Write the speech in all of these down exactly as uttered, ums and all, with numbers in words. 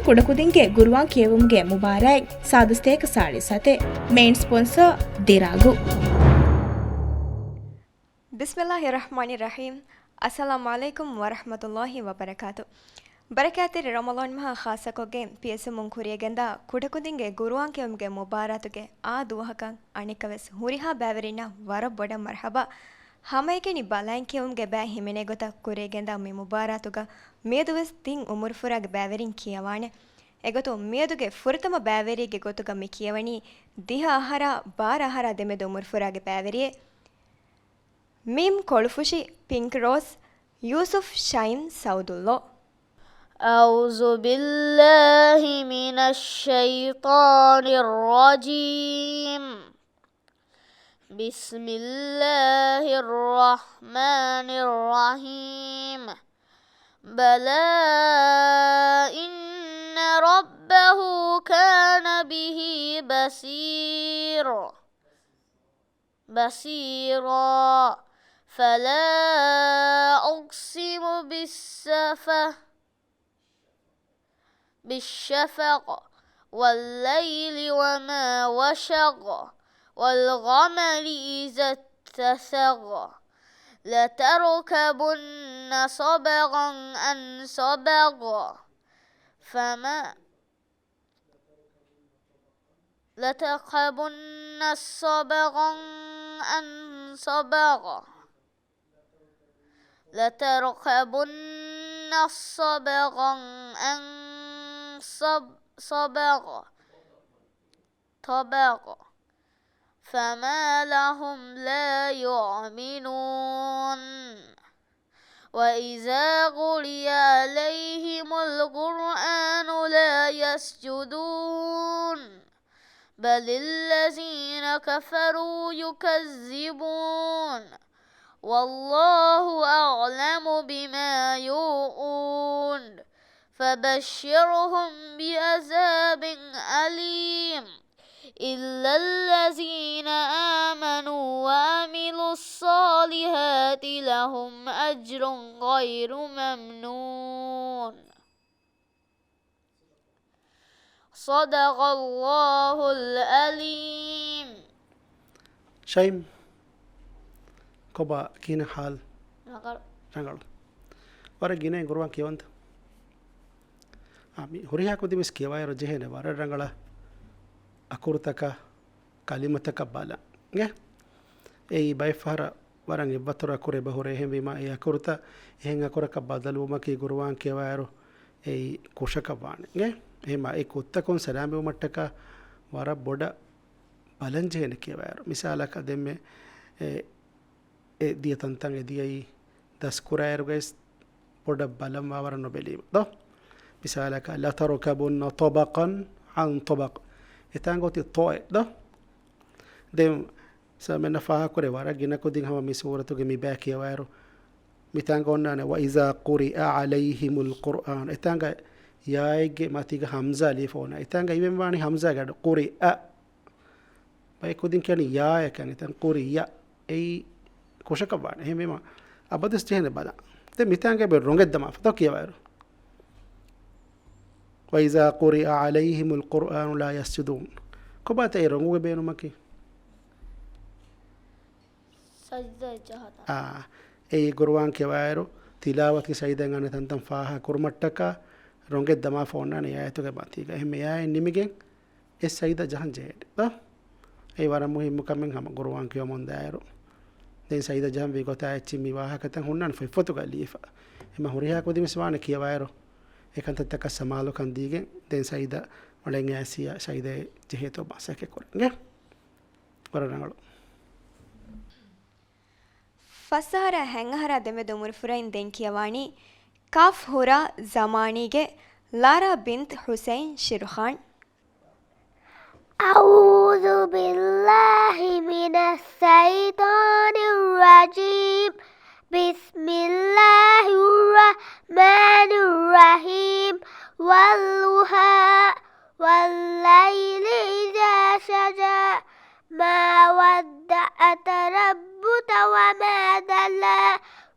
ކުޑަކުދިންގެ ގުރުއާން ކިޔެވުމުގެ މުބާރާތް ސާދަ ސަތޭކަ ސާޅީސް ސަތޭކަ. މެއިން ސްޕޮންސަރ ދިރާގު. بسم الله الرحمن الرحيم. އައްސަލާމު ޢަލައިކުމް ވަރަޙްމަތުﷲި ވަބަރަކާތު. ބަރަކާތްތެރި ރަމަޟާން މަހާ ޚާއްޞަކޮށްގެން ޕިއެސްއެމުން ކުރިޔަށްގެންދާ ކުޑަކުދިންގެ ގުރުއާން ކިޔެވުމުގެ މުބާރާތުގެ އާ ދުވަހަކަށް އަނެއްކާވެސް ހުރިހާ ބައިވެރިންނަށް ވަރަށް ބޮޑަށް މަރްޙަބާ. ހަމައެކަނި ބަލައިން ކިޔެވުމުގެ ބައި ހިމެނޭ ގޮތަށް ކުރިޔަށްގެންދާ މި މުބާރާތުގަ މިއަދުވެސް ތިން އުމުރުފުރާގެ ބައިވެރިން ކިޔަވާނެ. އެގޮތުން މިއަދުގެ ފުރަތަމަ ބައިވެރިއެއްގެ ގޮތުގަ މި ކިޔަވަނީ ދިހަ އަހަރާ ބާރަ އަހަރާ ދެމެދު އުމުރުފުރާގެ ބައިވެރިއެއް. މީމް ކޮޅުފުށި ޕިންކް ރޯސް، ޔޫސުފް ޝައިމް ސައުދުއްލޯ. أعوذ بالله من الشيطان الرجيم. بسم الله الرحمن الرحيم. بلى إن ربه كان به بصيرا. بصيرا. فلا أقسم بالشفق. بالشفق. والليل وما وسق. والقمر إذا اتسق. لتركبن طبقا عن طبق. فما لتركبن طبقا عن طبق. لتركبن طبقا عن طب-، طبق. طبق. فما لهم لا يؤمنون. وإذا قرئ عليهم القرآن لا يسجدون. بل الذين كفروا يكذبون. والله أعلم بما يوعون. فبشرهم بعذاب أليم. إلا الذين آمنوا وعملوا الصالحات لهم أجر غير ممنون. صدق الله العظيم. ޝައިމް، ކޮބާ ކިހިނެއް ހާލު؟ ރަނގަޅު. ރަނގަޅު. ވަރަށް ގިނައިން ގުރުއާން ކިޔަވަންތަ؟ އާ، މި ހުރިހާ ކުދިންވެސް ކިޔަވާއިރު ޖެހޭނެ ވަރަށް ރަނގަޅަށް އަކުރުތަކަށް، ކަލިމަތަކަށް ބަލަން. އެ، އެއީ ބައެއްފަހަރަށް ވަރަށް އެއްވަރު އަކުރެއް އެބަ ހުރޭ. އެހެންވީމާ އެ އަކުރުތައް އެހެން އަކުރަކަށް ބަދަލުވުމަކީ ގުރުއާން ކިޔަވާއިރު އެއީ ކުށަކަށް ވާނެ. އެ، އެހެންމާ އެ ކުށްތަކުން ސަލާމަތްވުމަށްޓަކާ ވަރަށް ބޮޑަށް ބަލަން ޖެހޭނެ ކިޔަވާއިރު. މިސާލަކަށް ދެންމެ އެ، އެ ދިޔަ ތަންތަން އެ ދިޔައީ ދަސްކުރާއިރުގައި ބޮޑަށް ބަލަން ވާވަރަށް ނުބެލީމަ ދޯ؟ މިސާލަކަށް، لتركبن طبقا عن طبق. އެތާނގަ އޮތީ ޠޯއެއް ދޯ؟ ދެން ސަމެންނަށް ފާހަގަކުރޭ ވަރަށް ގިނަ ކުދިން ހަމަ މި ސޫރަތުގެ މި ބައި ކިޔަވާއިރު، މިތާނގަ އޮންނާނެ، وإذا قرئ عليهم القرآن. އެތާނގަ ޔާއެއްގެ މަތީގަ ހަމްޒާ ލިޔެފަ އޮންނާނެ. އެތާނގަ އިވެން ވާނީ ހަމްޒާގެ އަޑު. ޤުރިއަ. ބައެއް ކުދިން ކިޔަނީ ޔާއަކަށް. އެތަން ޤުރިޔަ. އެއީ ކުށަކަށް ވާނެ. އެހެންވީމަ އަބަދުވެސް ޖެހޭނެ ބަލަން. ދެން މިތާނގަ އެބަ ރޮނގެއް ދަމާފަ ތޯ ކިޔަވާއިރު، وإذا قرئ عليهم القرآن لا يسجدون. ކޮބާތަ އެ ރޮނގުގެ ބޭނުމަކީ؟ ސަޖްދަ ޖަހަން. އާ، އެއީ ގުރުއާން ކިޔަވާއިރު ތިލާވަތުގެ ސަޖްދައިން އަންނަ ތަންތަން ފާހަގަ ކުރުމަށްޓަކާ ރޮނގެއް ދަމާފަ އޮންނާނެ އާޔަތުގެ މަތީގަ. އެހެންމެ އާޔަތް ނިމިގެން އެ ސަޖްދަ ޖަހަން ޖެހޭ. އާ؟ އެއީ ވަރަށް މުހިއްމު ކަމެއް ހަމަ ގުރުއާން ކިޔަމުންދާއިރު. ދެން ސަޖްދަ ޖަހަން ވީ ގޮތާ އެއްޗިން މި ވާހަކަތައް ހުންނާނެ ފޮތްފޮތުގަ ލިޔެފަ. އެމަ ހުރިހާ ކުދިންވެސް ވާނެ ކިޔަވާއިރު އެ ކަންތައްތަކަށް ސަމާލުކަން ދީގެން ދެން ސަޖްދަ ވަޅެން އައިސް ސަޖްދައެއް ޖެހޭތޯ މަސައްކަތް ކުރަން. ވަރަށް ރަނގަޅު. ފަސް އަހަރާ ހަތް އަހަރާ ދެމެދު އުމުރުފުރައިން ދެން ކިޔަވާނީ ކާފް ހުރާ ޒަމާނީގެ ލާރާ ބިންތު ޙުސައިން ޝިރުޚާން. أعوذ بالله من الشيطان الرجيم. بسم الله الرحمن الرحيم. والضحى. والليل إذا سجى. ما ودعك ربك وما قلى.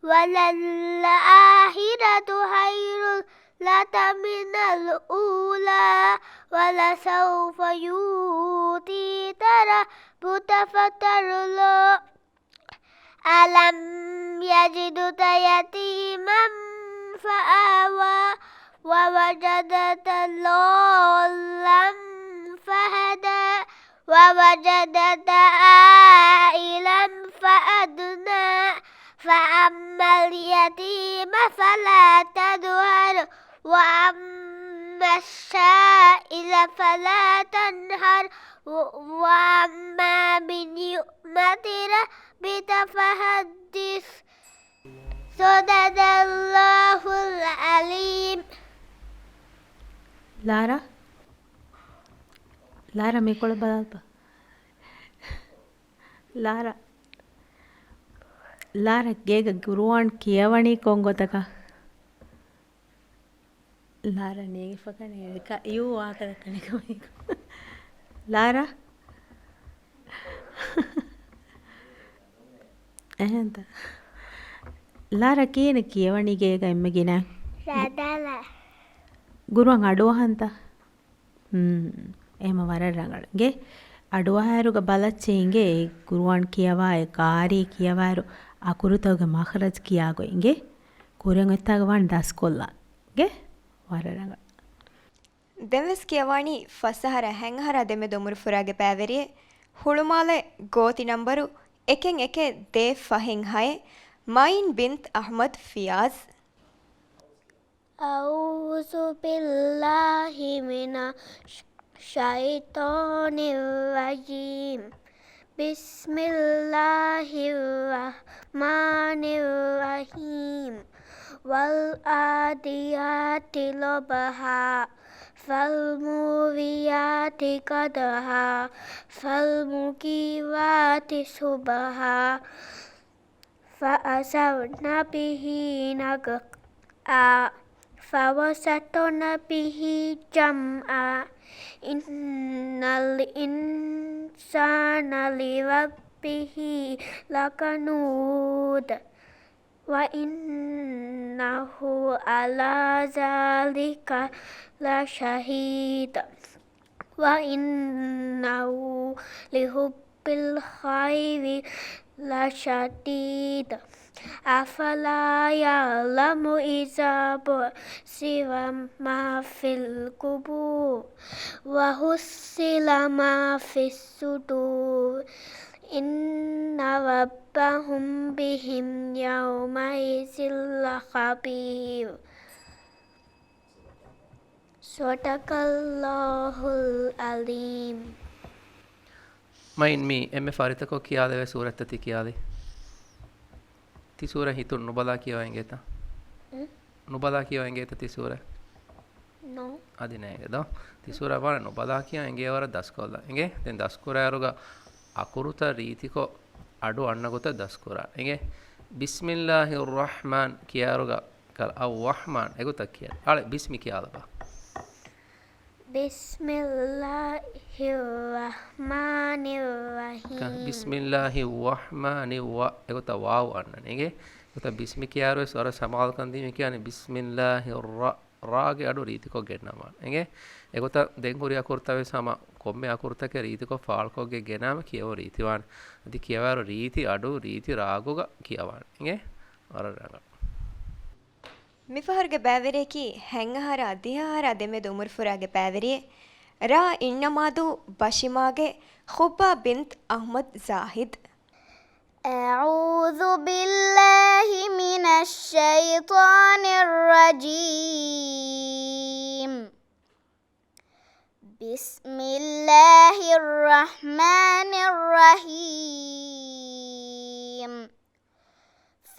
وللآخرة خير لك من الأولى. رَسُولًا وَلَسَوْفَ يُعْطِيكَ رَبُّكَ فَتَرْضَىٰ. أَلَمْ يَجِدْكَ يَتِيمًا فَآوَىٰ، وَوَجَدَكَ ضَالًّا فَهَدَىٰ، وَوَجَدَكَ عَائِلًا فَأَغْنَىٰ، فَأَمَّا الْيَتِيمَ فَلَا تَقْهَرْ، وَأَمَّا السَّائِلَ فَلَا تَنْهَرْ، وَأَمَّا بِنِعْمَةِ رَبِّكَ فَحَدِّثْ. صدق الله العظيم. ލާރާ، ލާރާ، މިކޮޅަށް ބަލާލަބަ. ލާރާ، ލާރާ، ގޭގަ ޤުރުއާން ކިޔަވަނީ ކޮން ގޮތަކަށް؟ ލާރާ ނޭނގިފަކަނި އެކަ ޔޫ ވާހަކަ ދައްކަނީ ކަމަކު. ލާރާ؟ އެހެންތަ؟ ލާރާ ކިހިނެއް ކިޔަވަނީ ގޭގަ އެންމެ ގިނަ؟ ސަދަލަ. ގުރުއާން އަޑުއަހަންތަ؟ ހުން. އެހެމަ ވަރަށް ރަނގަޅު. އިނގޭ، އަޑުއަހާއިރުގަ ބަލައްޗޭ އިނގޭ، ޤުރުއާން ކިޔަވާ އެ ޤާރީ ކިޔަވާއިރު އަކުރުތަކުގެ މަޚްރަޖް ކިޔާގޮތް އިނގޭ. ކުރިއަށް އޮތްތާގަ ވާން ދަސްކޮށްލާ. އިނގޭ، ވަރަށް ރަނގަޅު. ދެންވެސް ކިޔަވާނީ ފަސްއަހަރާ ހަތްއަހަރާ ދެމެދު އުމުރުފުރާގެ ބައިވެރިއެއް. ހުޅުމާލެ ގޯތި ނަންބަރު އެކެއް އެކެއް ދޭއް ފަހެއް ހައެއް، މައިން ބިންތު އަޙްމަދު ފިޔާޒް. أعوذ بالله من الشيطان الرجيم. بسم الله الرحمن الرحيم. والعاديات ضبحا. فالموريات قدحا. فالمغيرات صبحا. فَأَثَرْنَ بِهِ نَقْعًا فَوَسَطْنَ بِهِ جَمْعًا إِنَّ الْإِنسَانَ لِرَبِّهِ لَكَنُودٌ وَإِنَّهُ عَلَىٰ ذَٰلِكَ لَشَهِيدٌ وَإِنَّهُ لِحُبِّ الْخَيْرِ لَشَدِيدٌ أَفَلَا يَعْلَمُ إِذَا بُعْثِرَ مَا فِي الْقُبُورِ وَحُصِّلَ مَا فِي الصُّدُورِ إِنَّ رَبَّهُم بِهِمْ يَوْمَئِذٍ لَّخَبِيرٌ. صدق الله العظيم. މައިން މީ އެންމެ ފަރިތަކޮށް ކިޔާލެވޭ ސޫރަތްތައް ތި ކިޔާލީ. ތި ސޫރަ ހިތުން ނުބަލާ ކިޔަވަ އެނގޭތަ؟ ނުބަލާ ކިޔަވަ އެނގޭތަ ތި ސޫރަ؟ ނޯ. އަދި ނޭނގެ ދޯ. ތި ސޫރަ ވަރަށް ނުބަލާ ކިޔަވަ އެނގޭ ވަރަށް ދަސްކޮށްލާ. އިނގޭ؟ ދެން ދަސްކުރާއިރުގަ އަކުރުތައް ރީތިކޮށް އަޑު އަންނަ ގޮތަށް ދަސްކުރާ. އިނގޭ؟ بسم الله الرحمن ކިޔާއިރުގަ ކަލަ އައްރަޙްމާން އެގޮތަށް ކިޔާ. އަޅެ ބިސްމި ކިޔާލަބަ. بسم الله الرحمن الرحيم. ބިސްމިއްލާހި އައްރަޙްމާނި އައްރަ-، އެގޮތަށް ވާވް އަންނަނީ. އިނގޭ؟ އެގޮތަށް ބިސްމި ކިޔާއިރު ވެސް ވަރަށް ސަމާލުކަން ދީމަ ކިޔާނީ ބިސްމިއްލާހި އައްރަ-، ރާގެ އަޑު ރީތިކޮށް ގެންނަވާނެ. އިނގޭ؟ އެގޮތަށް ދެން ހުރި އަކުރުތައް ވެސް ހަމަ ކޮންމެ އަކުރުތަކެއް ރީތިކޮށް ފާޅުކޮށްގެން ގެނާމަ ކިޔެވުން ރީތިވާނެ. އަދި ކިޔަވާއިރު ރީތި އަޑު ރީތި ރާގުގަ ކިޔަވާނެ. އިނގޭ؟ ވަރަށް ރަނގަޅު. މިފަހަރުގެ ބައިވެރިއަކީ ހަތްއަހަރާ ދިހައަހަރާ ދެމެދު އުމުރުފުރާގެ ބައިވެރިއެއް. ރ އިންނަމާދޫ ބަށިމާގެ ޚުއްބާ ބިންތު އަޙްމަދު ޒާހިދު. أعوذ بالله من الشيطان الرجيم. بسم الله الرحمن الرحيم.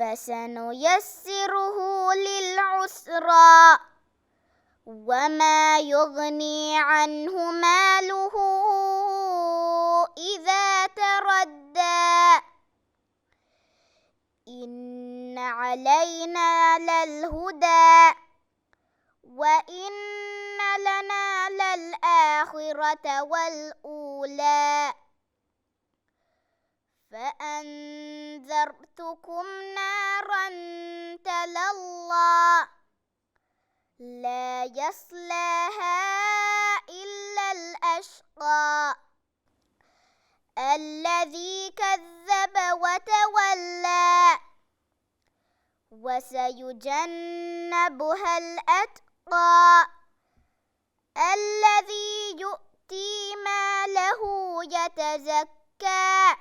فسنيسره للعسرى. وما يغني عنه ماله إذا تردى. إن علينا للهدى. وإن لنا للآخرة والأولى. فأنذرتكم نارا تلظى. لا يصلاها إلا الأشقى الذي كذب وتولى وسيجنبها الأتقى الذي يؤتي ماله يتزكى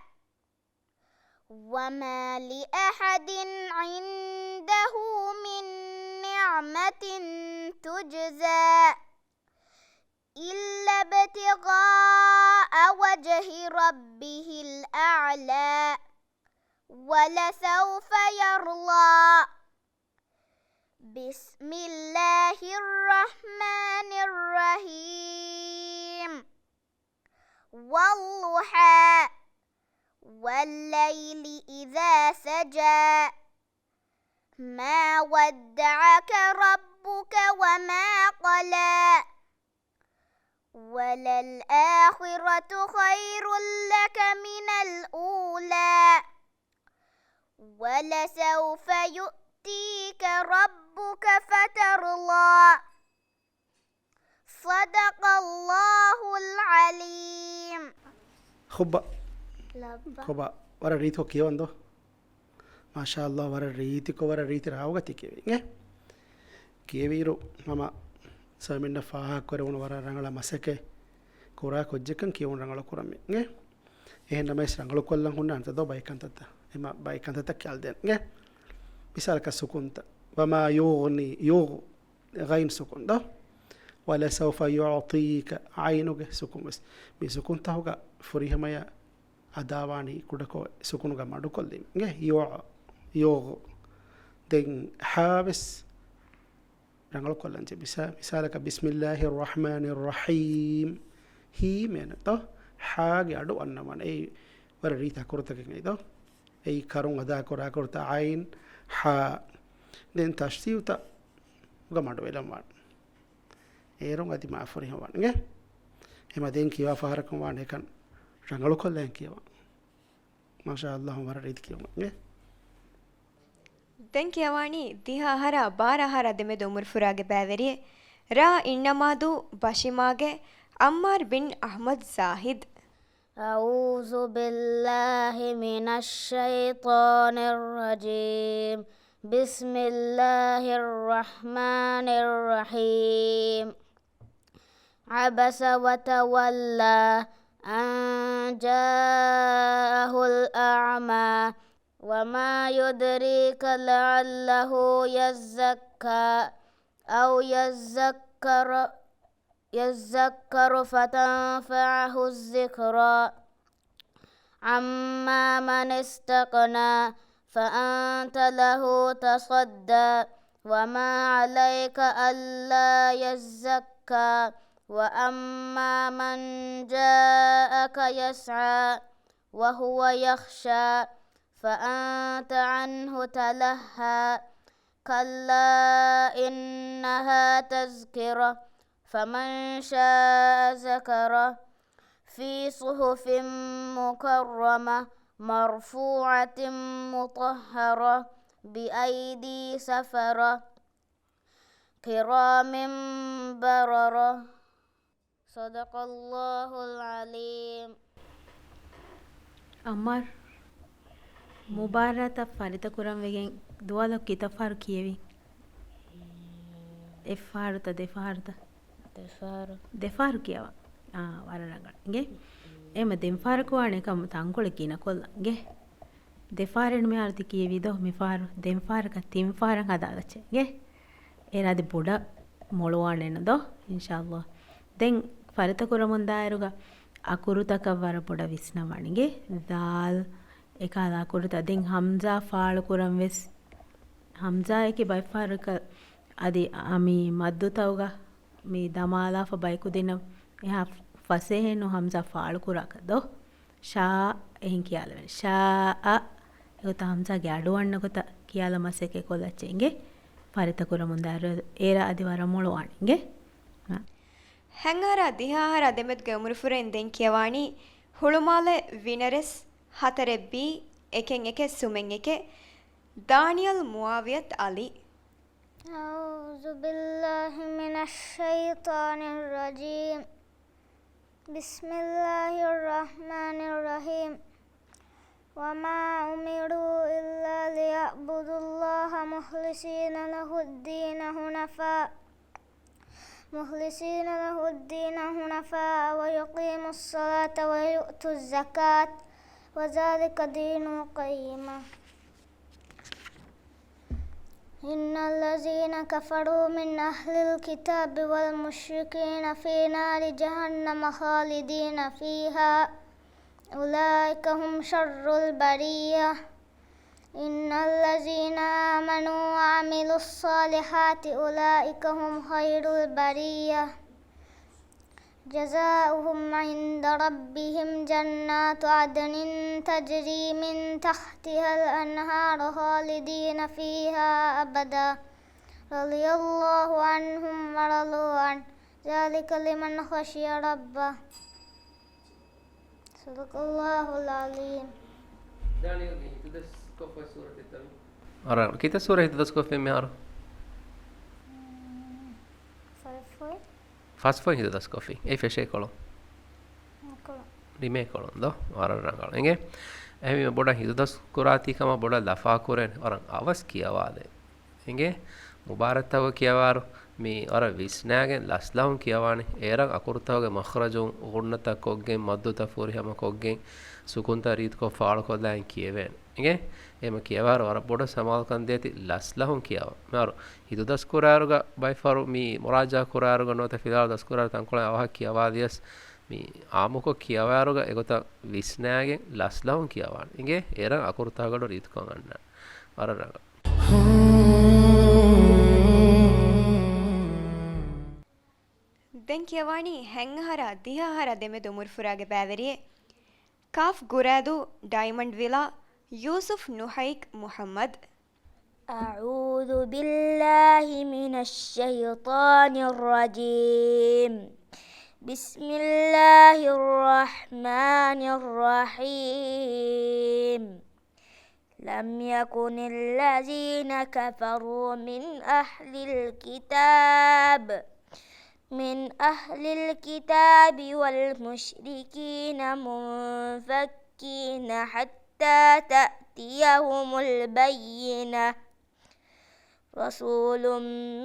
وما لأحد عنده من نعمة تجزى إلا ابتغاء وجه ربه الأعلى ولسوف يرضى. بسم الله الرحمن الرحيم. والضحى. والليل إذا سجى. ما ودعك ربك وما قلى. وللآخرة خير لك من الأولى. ولسوف يؤتيك ربك فترضى. صدق الله العظيم. ޚުބާ. ލައްބަ. ޚުބާ. ވަރަށް ރީތިކޮށް ކިޔަވަން ދޯ. މާޝާﷲ، ވަރަށް ރީތިކޮށް، ވަރަށް ރީތި ރާވަގަތީ ކިޔެވިން އޭ. ކިޔެވިއިރު ހަމަ ސަމިންނަށް ފާހަގަކުރެވުނު ވަރަށް ރަނގަޅަށް މަސައްކަތް ކުރާ ކުއްޖެއްކަން ކިޔެވުނު ރަނގަޅު ކުރަމޭ އޭ. އެހެން ނަމަވެސް ރަނގަޅު ކޮށްލަން ހުންނާނެތަ ދޯ ބައެއް ކަންތައްތައް؟ އެމަ ބައެއް ކަންތައްތައް ކިޔާލަދޭން އޭ. މިސާލަކަށް ސުކުންތައް. وما يغني، ޔުޣް، ޣައިން ސުކުން ދޯ. ولسوف يعطيك، ޢައިނުގެ ސުކުން ވެސް. މި ސުކުންތަކުގަ ފުރިހަމަޔަށް އަދާވާނީ ކުޑަކޮށް ސުކުނުގަ މަޑުކޮށްލީމަ. އިނގޭ؟ ޔު، ޔުޣް. ދެން ހާ ވެސް ރަނގަޅުކޮށްލަން ޖެހޭ. މިސާ، މިސާލަކަށް، بسم الله الرحمن الرحيم. ހީމޭނެ ދޯ؟ ހާގެ އަޑު އަންނަވާނެ. އެއީ ވަރަށް ރީތި އަކުރުތަކެއް ދޯ؟ އެއީ ކަރުން އަދާކުރާ އަކުރުތައް ޢައިން، ހާ. ދެން ތަޝްދީދުތައް ގަ މަޑުވެލަން ވާނެ. އޭރުން އަދި މާ ފުރިހަމަވާނެ. އެމަ ދެން ކިޔާ ފަހަރަކުން ވާނެ އެކަން ރަނގަޅުކޮށްލަން ކިޔަވާ. މާޝާﷲ، ވަރަށް ރީތި ކިޔުމެއް. ދެން ކިޔަވާނީ ދިހަ އަހަރާ ބާރަ އަހަރާ ދެމެދު އުމުރު ފުރާގެ ބައިވެރިއެއް. ރ އިންނަމާދޫ ބަށިމާގެ ޢައްމާރު ބިން އަޙްމަދު ޒާހިދު. أعوذ بالله من الشيطان الرجيم. بسم الله الرحمن الرحيم. عبس وتولى أن جاءه الأعمى. وما يدريك لعله يزكى أو يذكر، يذكر فتنفعه الذكرى. أما من استغنى فأنت له تصدى. وما عليك ألا يزكى. وأما من جاءك يسعى وهو يخشى فأنت عنه تلهى. كلا إنها تذكرة فمن شاء ذكره. في صحف مكرمة مرفوعة مطهرة بأيدي سفرة كرام بررة. صدق الله العظيم. އައްމާރު، މުބާރާތަށް ފަރިތަކުރަން ވެގެން ދުވާލަކު ކިތައް ފަހަރު ކިޔެވި؟ އެއްފަހަރުތަ ދެފަހަރުތަ؟ ދެފަހަރު. ދެފަހަރު ކިޔަވާ. އާ، ވަރަށް ރަނގަޅު. އިނގޭ؟ އެމަ ދެން ފަހަރަކު ވާނެ ކަމު ތަންކޮޅެއް ގިނަކޮށްލަން. އިނގޭ؟ ދެފަހަރެއް ނުމިހާރު ތި ކިޔެވީ ދޯ؟ މި ފަހަރު ދެން ފަހަރަކަށް ތިން ފަހަރަށް ހަދާލައްޗޭ. އިނގޭ؟ އޭރާ އަދި ބޮޑަށް މޮޅުވާނެ ނަ ދޯ؟ އިންޝާﷲ. ދެން ފަރިތަކުރަމުން ދާއިރުގަ އަކުރުތަކަށް ވަރަށް ބޮޑަށް ވިސްނަވާނެ. އިނގޭ؟ ދާލް އެކާލަ އަކުރުތައް. ދެން ހަމްޒާ ފާޅުކުރަން ވެސް، ހަމްޒާއަކީ ބައެއްފަހަރަކަށް އަދި އަ، މި މައްދުތައުގަ މި ދަމާލާފަ ބަޔަކު ދިނަ އެހާ ފަސޭހައެއްނު ހަމްޒާ ފާޅުކުރާކަށް ދޯ؟ ޝާ އެހެން ކިޔާލެވެން. ޝާއަ. އެގޮތަށް ހަމްޒާގެ އަޑު އަންނަ ގޮތަށް ކިޔާލަ މަސައްކަތް ކޮށްލައްޗޭ. އިނގޭ؟ ފަރިތަކުރަމުން ދާއިރު އޭރާ އަދި ވަރަށް މޮޅުވާނެ. އިނގޭ؟ ހަތް އަހަރާ ދިހަ އަހަރާ ދެމެދުގެ އުމުރުފުރެއް ދެން ކިޔަވާނީ ހުޅުމާލެ ވިނަރެސް ހަތަރެއް ބީ އެކެއް އެކެއް ސުމެއް އެކެއް ދާނިޔަލް މުއާވިޔަތު އަލީ. أعوذ بالله من الشيطان الرجيم. بسم الله الرحمن الرحيم. وما أمروا إلا ليعبدوا الله مخلصين له الدين حنفاء، مخلصين له الدين حنفاء ويقيموا الصلاة ويؤتوا الزكاة وذلك دين القيمة. إن الذين كفروا من أهل الكتاب والمشركين في نار جهنم خالدين فيها أولئك هم شر البرية. إن الذين آمنوا وعملوا الصالحات أولئك هم خير البرية. جزاؤهم عند ربهم جنات عدن تجري من تحتها الأنهار خالدين فيها أبدا رضي الله عنهم ورضوا عنه ذلك لمن خشي ربه. صدق الله العظيم. ދާނީ ހިތުދަސްކޮށްފަ ސޫރަތެއްތަ މި؟ އަރަ، ކިތައް ސޫރަ ހިތުދަސްކޮށްފި މިހާރު؟ ފަސްފޮތް. ފަސްފޮތް ހިތުދަސްކޮށްފި. އެއީ ފެށޭކޮޅު. ނިމޭކޮޅު. ނިމޭކޮޅު ދޯ؟ ވަރަށް ރަނގަޅު. އެނގޭ؟ އެހެންވީމަ ބޮޑަށް ހިތުދަސް ކުރާތީ ކަމަށް ބޮޑަށް ލަފާ ކުރޭނެ. ވަރަށް އަވަސް ކިޔަވާލޭ. އެނގޭ؟ މުބާރަތްތަކުގަ ކިޔަވާއިރު މި ވަރަށް ވިސްނާގެން ލަސްލަހުން ކިޔަވާނެ. އޭރަށް އަކުރުތަކުގެ މަޚްރަޖު ގުންނަތައް ކޮށްގެން، މައްދުތައް ފުރިހަމަ ކޮށްގެން، ސުކުންތައް ރީތިކޮށް ފާޅުކޮށްލާން ކިޔެވޭނެ. އެނގޭ؟ އެހެންވީމަ ކިޔަވާއިރު ވަރަށް ބޮޑަށް ސަމާލުކަން ދޭތި ލަސްލަހުން ކިޔަވާ. މިހާރު ހިތުދަސް ކުރާއިރުގަ ބައެއް ފަހަރު މި މުރާޖާ ކުރާއިރުގަ ނުވަތަ ފިލާވަޅު ދަސްކުރާއިރު ތަންކޮޅެއް އަވަހަށް ކިޔަވާލިޔަސް މި އާއްމުކޮށް ކިޔަވާއިރުގަ އެގޮތަށް ވިސްނާގެން ލަސްލަހުން ކިޔަވާނެ. އިނގޭ އޭރަށް އަކުރުތަކުގަޑު ރީތިކޮށް އަންނާނެ. ވަރަށް ރަނގަޅު. ދެން ކިޔަވާނީ ހަތް އަހަރާ ދިހަ އަހަރާ ދެމެދު އުމުރުފުރާގެ ބައިވެރިއެއް. ކާފް ގުރޭދޫ، ޑައިމަންޑް ވިލާ، ޔޫސުފް ނުހައިކް މުޙައްމަދު. أعوذ بالله من الشيطان الرجيم. بسم الله الرحمن الرحيم. لم يكن الذين كفروا من أهل الكتاب، من أهل الكتاب والمشركين منفكين حتى تأتيهم البينة. رسول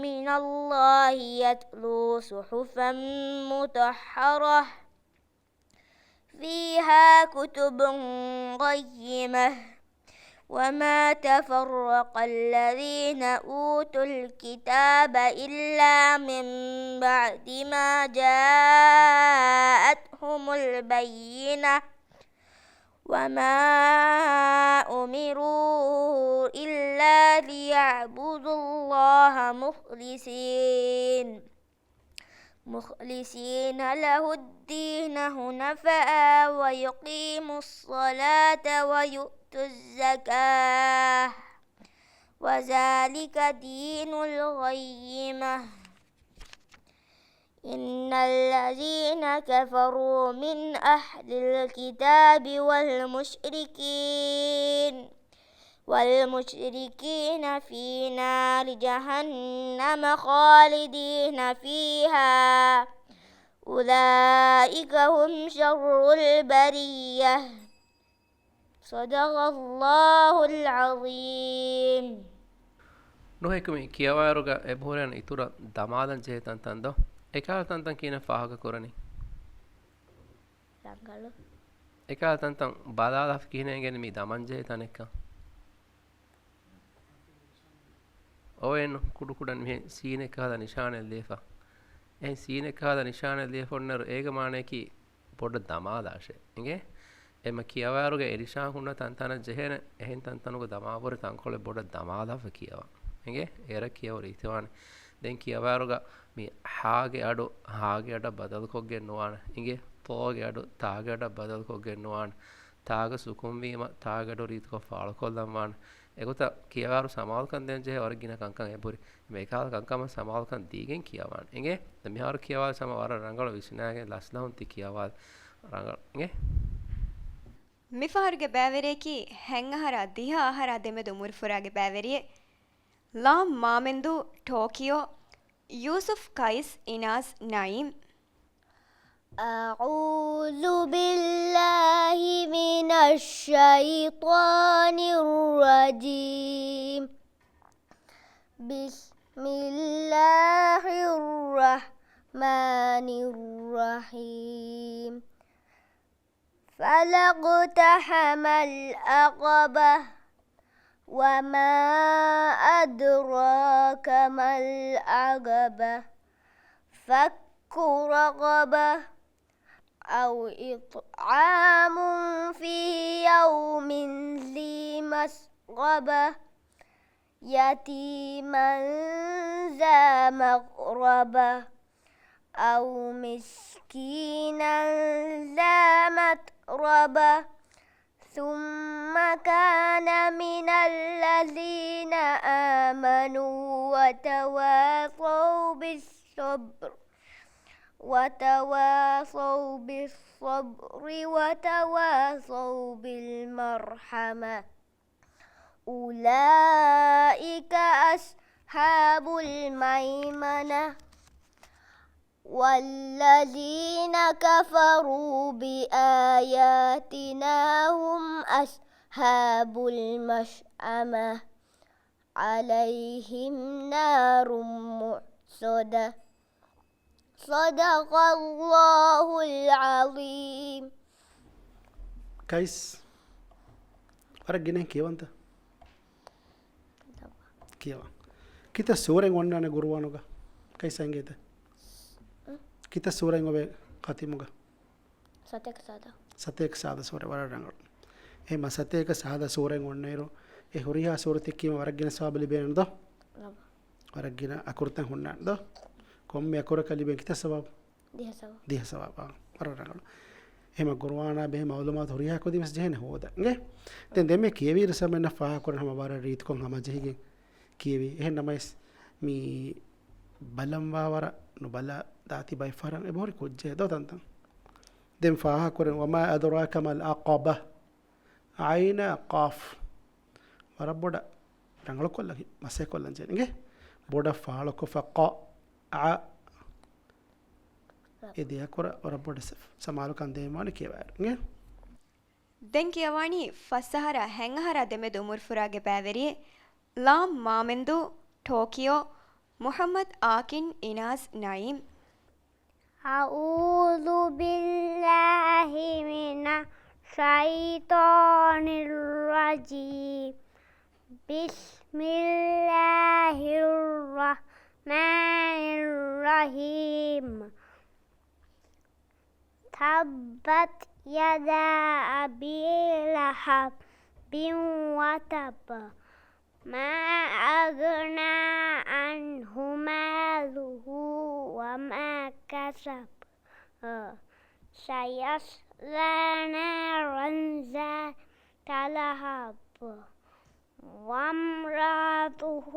من الله يتلو صحفا مطهرة فيها كتب قيمة. وما تفرق الذين أوتوا الكتاب إلا من بعد ما جاءتهم البينة. وما أمروا إلا ليعبدوا الله مخلصين، مخلصين له الدين حنفاء ويقيموا الصلاة ويؤتوا الزكاة وذلك دين القيمة. إن الذين كفروا من أهل الكتاب والمشركين، والمشركين في نار جهنم خالدين فيها، أولئك هم شر البرية. صدق الله العظيم. ނުހައިކު މި ކިޔަވާއިރުގަ އެބަހުރޭން އިތުރަށް ދަމާލަން ޖެހޭ ތަންތަން ދޯ؟ އެކަހަލަ ތަންތަން ކިހިނެއް ފާހަގަ ކުރަނީ؟ ރަނގަޅު. އެކަހަލަ ތަންތަން ބަލާލާފަ ކިހިނެއް އެނގެނީ މި ދަމަން ޖެހޭ ތަނެއްކަން؟ އޮވެން ކުޑަކުޑަން މިހެން ސީނެއް ކަހަލަ ނިޝާނެއް ލިޔެފަ. އެހެން ސީނެއް ކަހަލަ ނިޝާނެއް ލިޔެފަ އޮންނައިރު އޭގެ މާނަޔަކީ ބޮޑަށް ދަމާލާށޭ. އިނގޭ؟ އެމަ ކިޔަވާއިރުގަ އެ ނިޝާން ހުންނަ ތަންތަނަށް ޖެހޭނެ އެހެން ތަންތަނުގަ ދަމާވުރެ ތަންކޮޅެއް ބޮޑަށް ދަމާލާފަ ކިޔަވާ. އިނގޭ؟ އޭރަށް ކިޔަވަރު އިތުވާނެ. ދެން ކިޔަވާއިރުގަ މި ހާގެ އަޑު ހާގެ އަޑަށް ބަދަލުކޮށްގެން ނުވާނެ. އިނގޭ؟ ތޯގެ އަޑު ތާގެ އަޑަށް ބަދަލުކޮށްގެން ނުވާނެ. ތާގަ ސުކުންވީމަ ތާގެ އަޑު ރީތިކޮށް ފާޅުކޮށްލަންވާނެ. އެގޮތަށް ކިޔަވާއިރު ސަމާލުކަން ދޭން ޖެހޭ ވަރަށް ގިނަ ކަންކަން އެބުރި. މި އެކަހަލަ ކަންކަމަށް ސަމާލުކަން ދީގެން ކިޔަވާނެ. އިނގޭ؟ ދެން މިހާރު ކިޔަވާ ސަމާ ވަރަށް ރަނގަޅު ވިސްނާގެން ލަސްލަހުން ތި ކިޔަވާ ރަނގަޅު. އިނގޭ؟ މިފަހަރުގެ ބައިވެރިޔަކީ ހަތް އަހަރާ ދިހަ އަހަރާ ދެމެދު އުމުރުފުރާގެ ބައިވެރިއެއް. ލ. މާމެންދޫ، ޓޯކިޔޯ، ޔޫސުފް ޤައިސް، އިނާޒް ނައީމް. أعوذ بالله من الشيطان الرجيم. بسم الله الرحمن الرحيم. فلا اقتحم العقبة. وما أدراك ما العقبة. فك رقبة. أو إطعام في يوم ذي مسغبة. يتيما ذا مقربة. أو مسكينا ذا متربة. ثم كان من الذين آمنوا وتواصوا بالصبر، وتواصوا بالصبر، وتواصوا بالمرحمة. أولئك أصحاب الميمنة. والذين كفروا بآياتنا هم أصحاب المشأمة. عليهم نار مؤصدة. صدق الله العظيم. ޤައިސް، ވަރަށް ގިނައިން ކިޔަވަންތަ؟ ކިޔަވާ. ކިތައް ސޫރަތް އޮންނާނެ ޤުރުއާނުގަ؟ ޤައިސް އެނގޭތަ؟ ކިތައް ސޫރަތް އޮވޭ ޚަތިމުގަ؟ ސަތޭކަ ސާދަ. ސަތޭކަ ސާދަ ސޫރަ ވަރަށް ރަނގަޅު. އެހެމަ ސަތޭކަ ސާދަ ސޫރައިން އޮންނައިރު، އެ ހުރިހާ ސޫރަތެއް ކީމަ ވަރަށް ގިނަ ސަވާބު ލިބޭނެ ދޯ؟ ވަރަށް ގިނަ އަކުރުތައް ހުންނާނެ ދޯ؟ ކޮންމެ އަކުރަކަށް ލިބޭނެ ކިތައް ސަވާބު؟ ދިހަ ސަވާބު. ދިހަ ސަވާބާ. ވަރަށް ރަނގަޅު. އެހެމަ ޤުރުއާނާ ބެހޭ މަޢުލޫމާތު ހުރިހާ ކުދިން ވެސް ޖެހޭނެ ހޯދަން. އިނގޭ؟ ދެން ދެމެ ކިޔެވިއިރު ސަމެންނަށް ފާހަގަކުރަން ހަމަ ވަރަށް ރީތިކޮށް ހަމަޖެހިގެން ކިޔެވި. އެހެން ނަމަވެސް މި ބަލަންވާވަރަށް ނުބަލާ ދާތީ ބައި ފަހަރަށް އެބަހުރި ކުއްޖެއް ދޯ ތަންތަން. ދެން ފާހަގަކުރެން، وما أدراك ما العقبة. ޢައިނާ ޤާފް. ވަރަށް ބޮޑަށް ރަނގަޅުކޮށްލަން، މަސައްކަތްކޮށްލަން ޖެހޭނެ. ބޮޑަށް ފާޅުކޮށްފަ ޤަ، ޢަ. އެ ދެ އަކުރަށް ވަރަށް ބޮޑަށް ސަ-، ސަމާލުކަން ދޭންވާނެ ކިޔަވާއިރު. ދެން ކިޔަވާނީ ފަސް އަހަރާ ހަތް އަހަރާ ދެމެދު އުމުރުފުރާގެ ބައިވެރިއެއް. ލ. މާމެންދޫ، ޓޯކިޔޯ، މުޙައްމަދު އާކިން، އިނާޒް ނައީމް. أعوذ بالله من الشيطان الرجيم. بسم الله الرحمن الرحيم. تبت يدا أبي لهب وتب. ما أغنى عنه ماله وما كسب. سيصلى نارا ذات لهب. وامرأته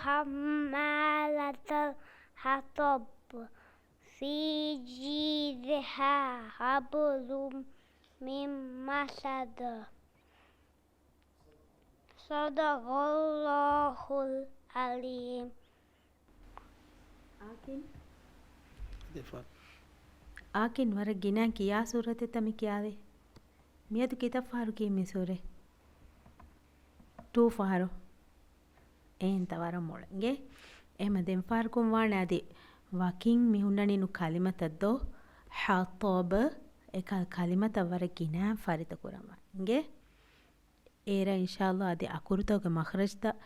حمالة الحطب. في جيدها حبل من مسد. صدق الله العظيم. އާކިން ވަރަށް ގިނަ ކިޔާ ސޫރަތެއްތަ މި ކިޔާލި؟ މިއަދު ކިތައް ފަހަރު ކީ މި ސޫރަތް؟ ޓޫ ފަހަރު. އެހެންތަ ވަރަށް މޮޅަށް އިނގޭ. އެހެމަ ދެން ފަހަރަކުން ވާނެ އަދި ވަކިން މި ހުންނަނީ ނު ކަލިމަތައް ދޯ؟ ޙަޠަބް. އެ ކަ-، ކަލިމަތައް ވަރަށް ގިނަ ފަރިތަ ކުރަމާ އިނގޭ. އޭރަށް އިންޝާﷲ އަދި އަކުރުތަކުގެ މަޚްރަޖްތައް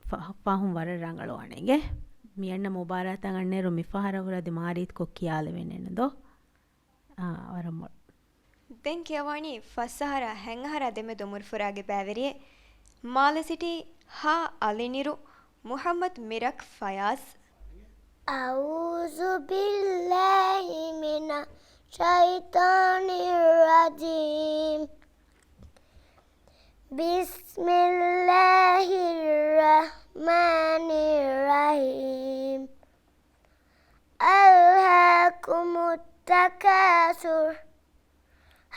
ފަ-، ފަހުން ވަރަށް ރަނގަޅުވާނެ އިނގޭ. މި އަންނަ މުބާރާތަށް އަންނައިރު މި ފަހަރަށް ހުރެ އަދި މާރީތިކޮށް ކިޔާލެވޭނެ ނު ދޯ؟ އާ، ވަރަށް މޮޅު. ދެން ކިޔަވާނީ ފަސް އަހަރާ ހަތް އަހަރާ ދެމެދު އުމުރުފުރާގެ ބައިވެރިއެއް. މާލެ ސިޓީ ހަ އަލިނިރު މުޙައްމަދު މިރަކް ފަޔާޒް. أعوذ بالله من الشيطان الرجيم. بسم الله الرحمن الرحيم. ألهاكم التكاثر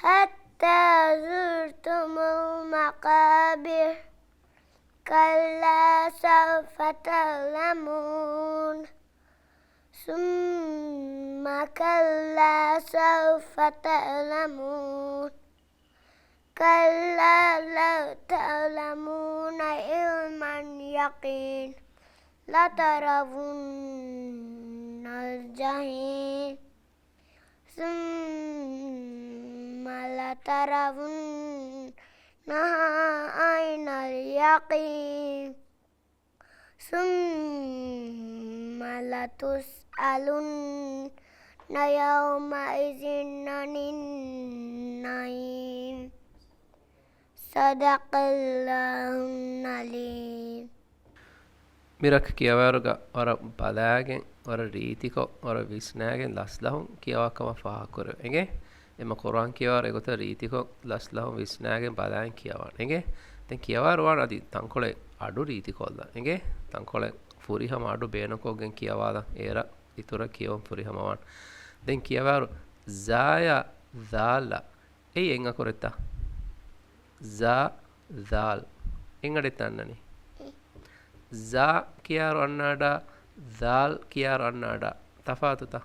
حتى زرتم المقابر. كلا سوف تعلمون. ثم كلا سوف تعلمون. كلا لو تعلمون علم اليقين لترون الجحيم ثم لترونها عين اليقين ثم لتسألن يومئذ عن النعيم. صدق الله العظيم. މި ރަށް ކިޔަވާއިރުގަ ވަރަށް ބަލާގެން، ވަރަށް ރީތިކޮށް، ވަރަށް ވިސްނާގެން ލަސްލަހުން ކިޔަވާ ކަމަށް ފާހަގަކުރެވޭ. އެނގޭ؟ އެމަ ޤުރުއާން ކިޔަވާއިރު އެގޮތަށް ރީތިކޮށް ލަސްލަހުން ވިސްނާގެން ބަލާގެން ކިޔަވާނެ. އެނގޭ؟ ދެން ކިޔަވާއިރު ވާން އަދި ތަންކޮޅެއް އަޑު ރީތިކޮށްލަން. އެނގޭ؟ ތަންކޮޅެއް ފުރިހަމަ އަޑު ބޭނުންކޮށްގެން ކިޔަވާލަން. އޭރަށް އިތުރަށް ކިޔެވުން ފުރިހަމަވާން. ދެން ކިޔަވާއިރު ޒާޔާ ޛާލާ. އެއީ އެއް އަކުރެއްތަ؟ ޒާ، ޛާލް. އެއް އަޑެއްތަ އަންނަނީ؟ ޒާ ކިޔާއިރު އަންނަ އަޑާ، ޛާލް ކިޔާއިރު އަންނަ އަޑާ. ތަފާތުތަ؟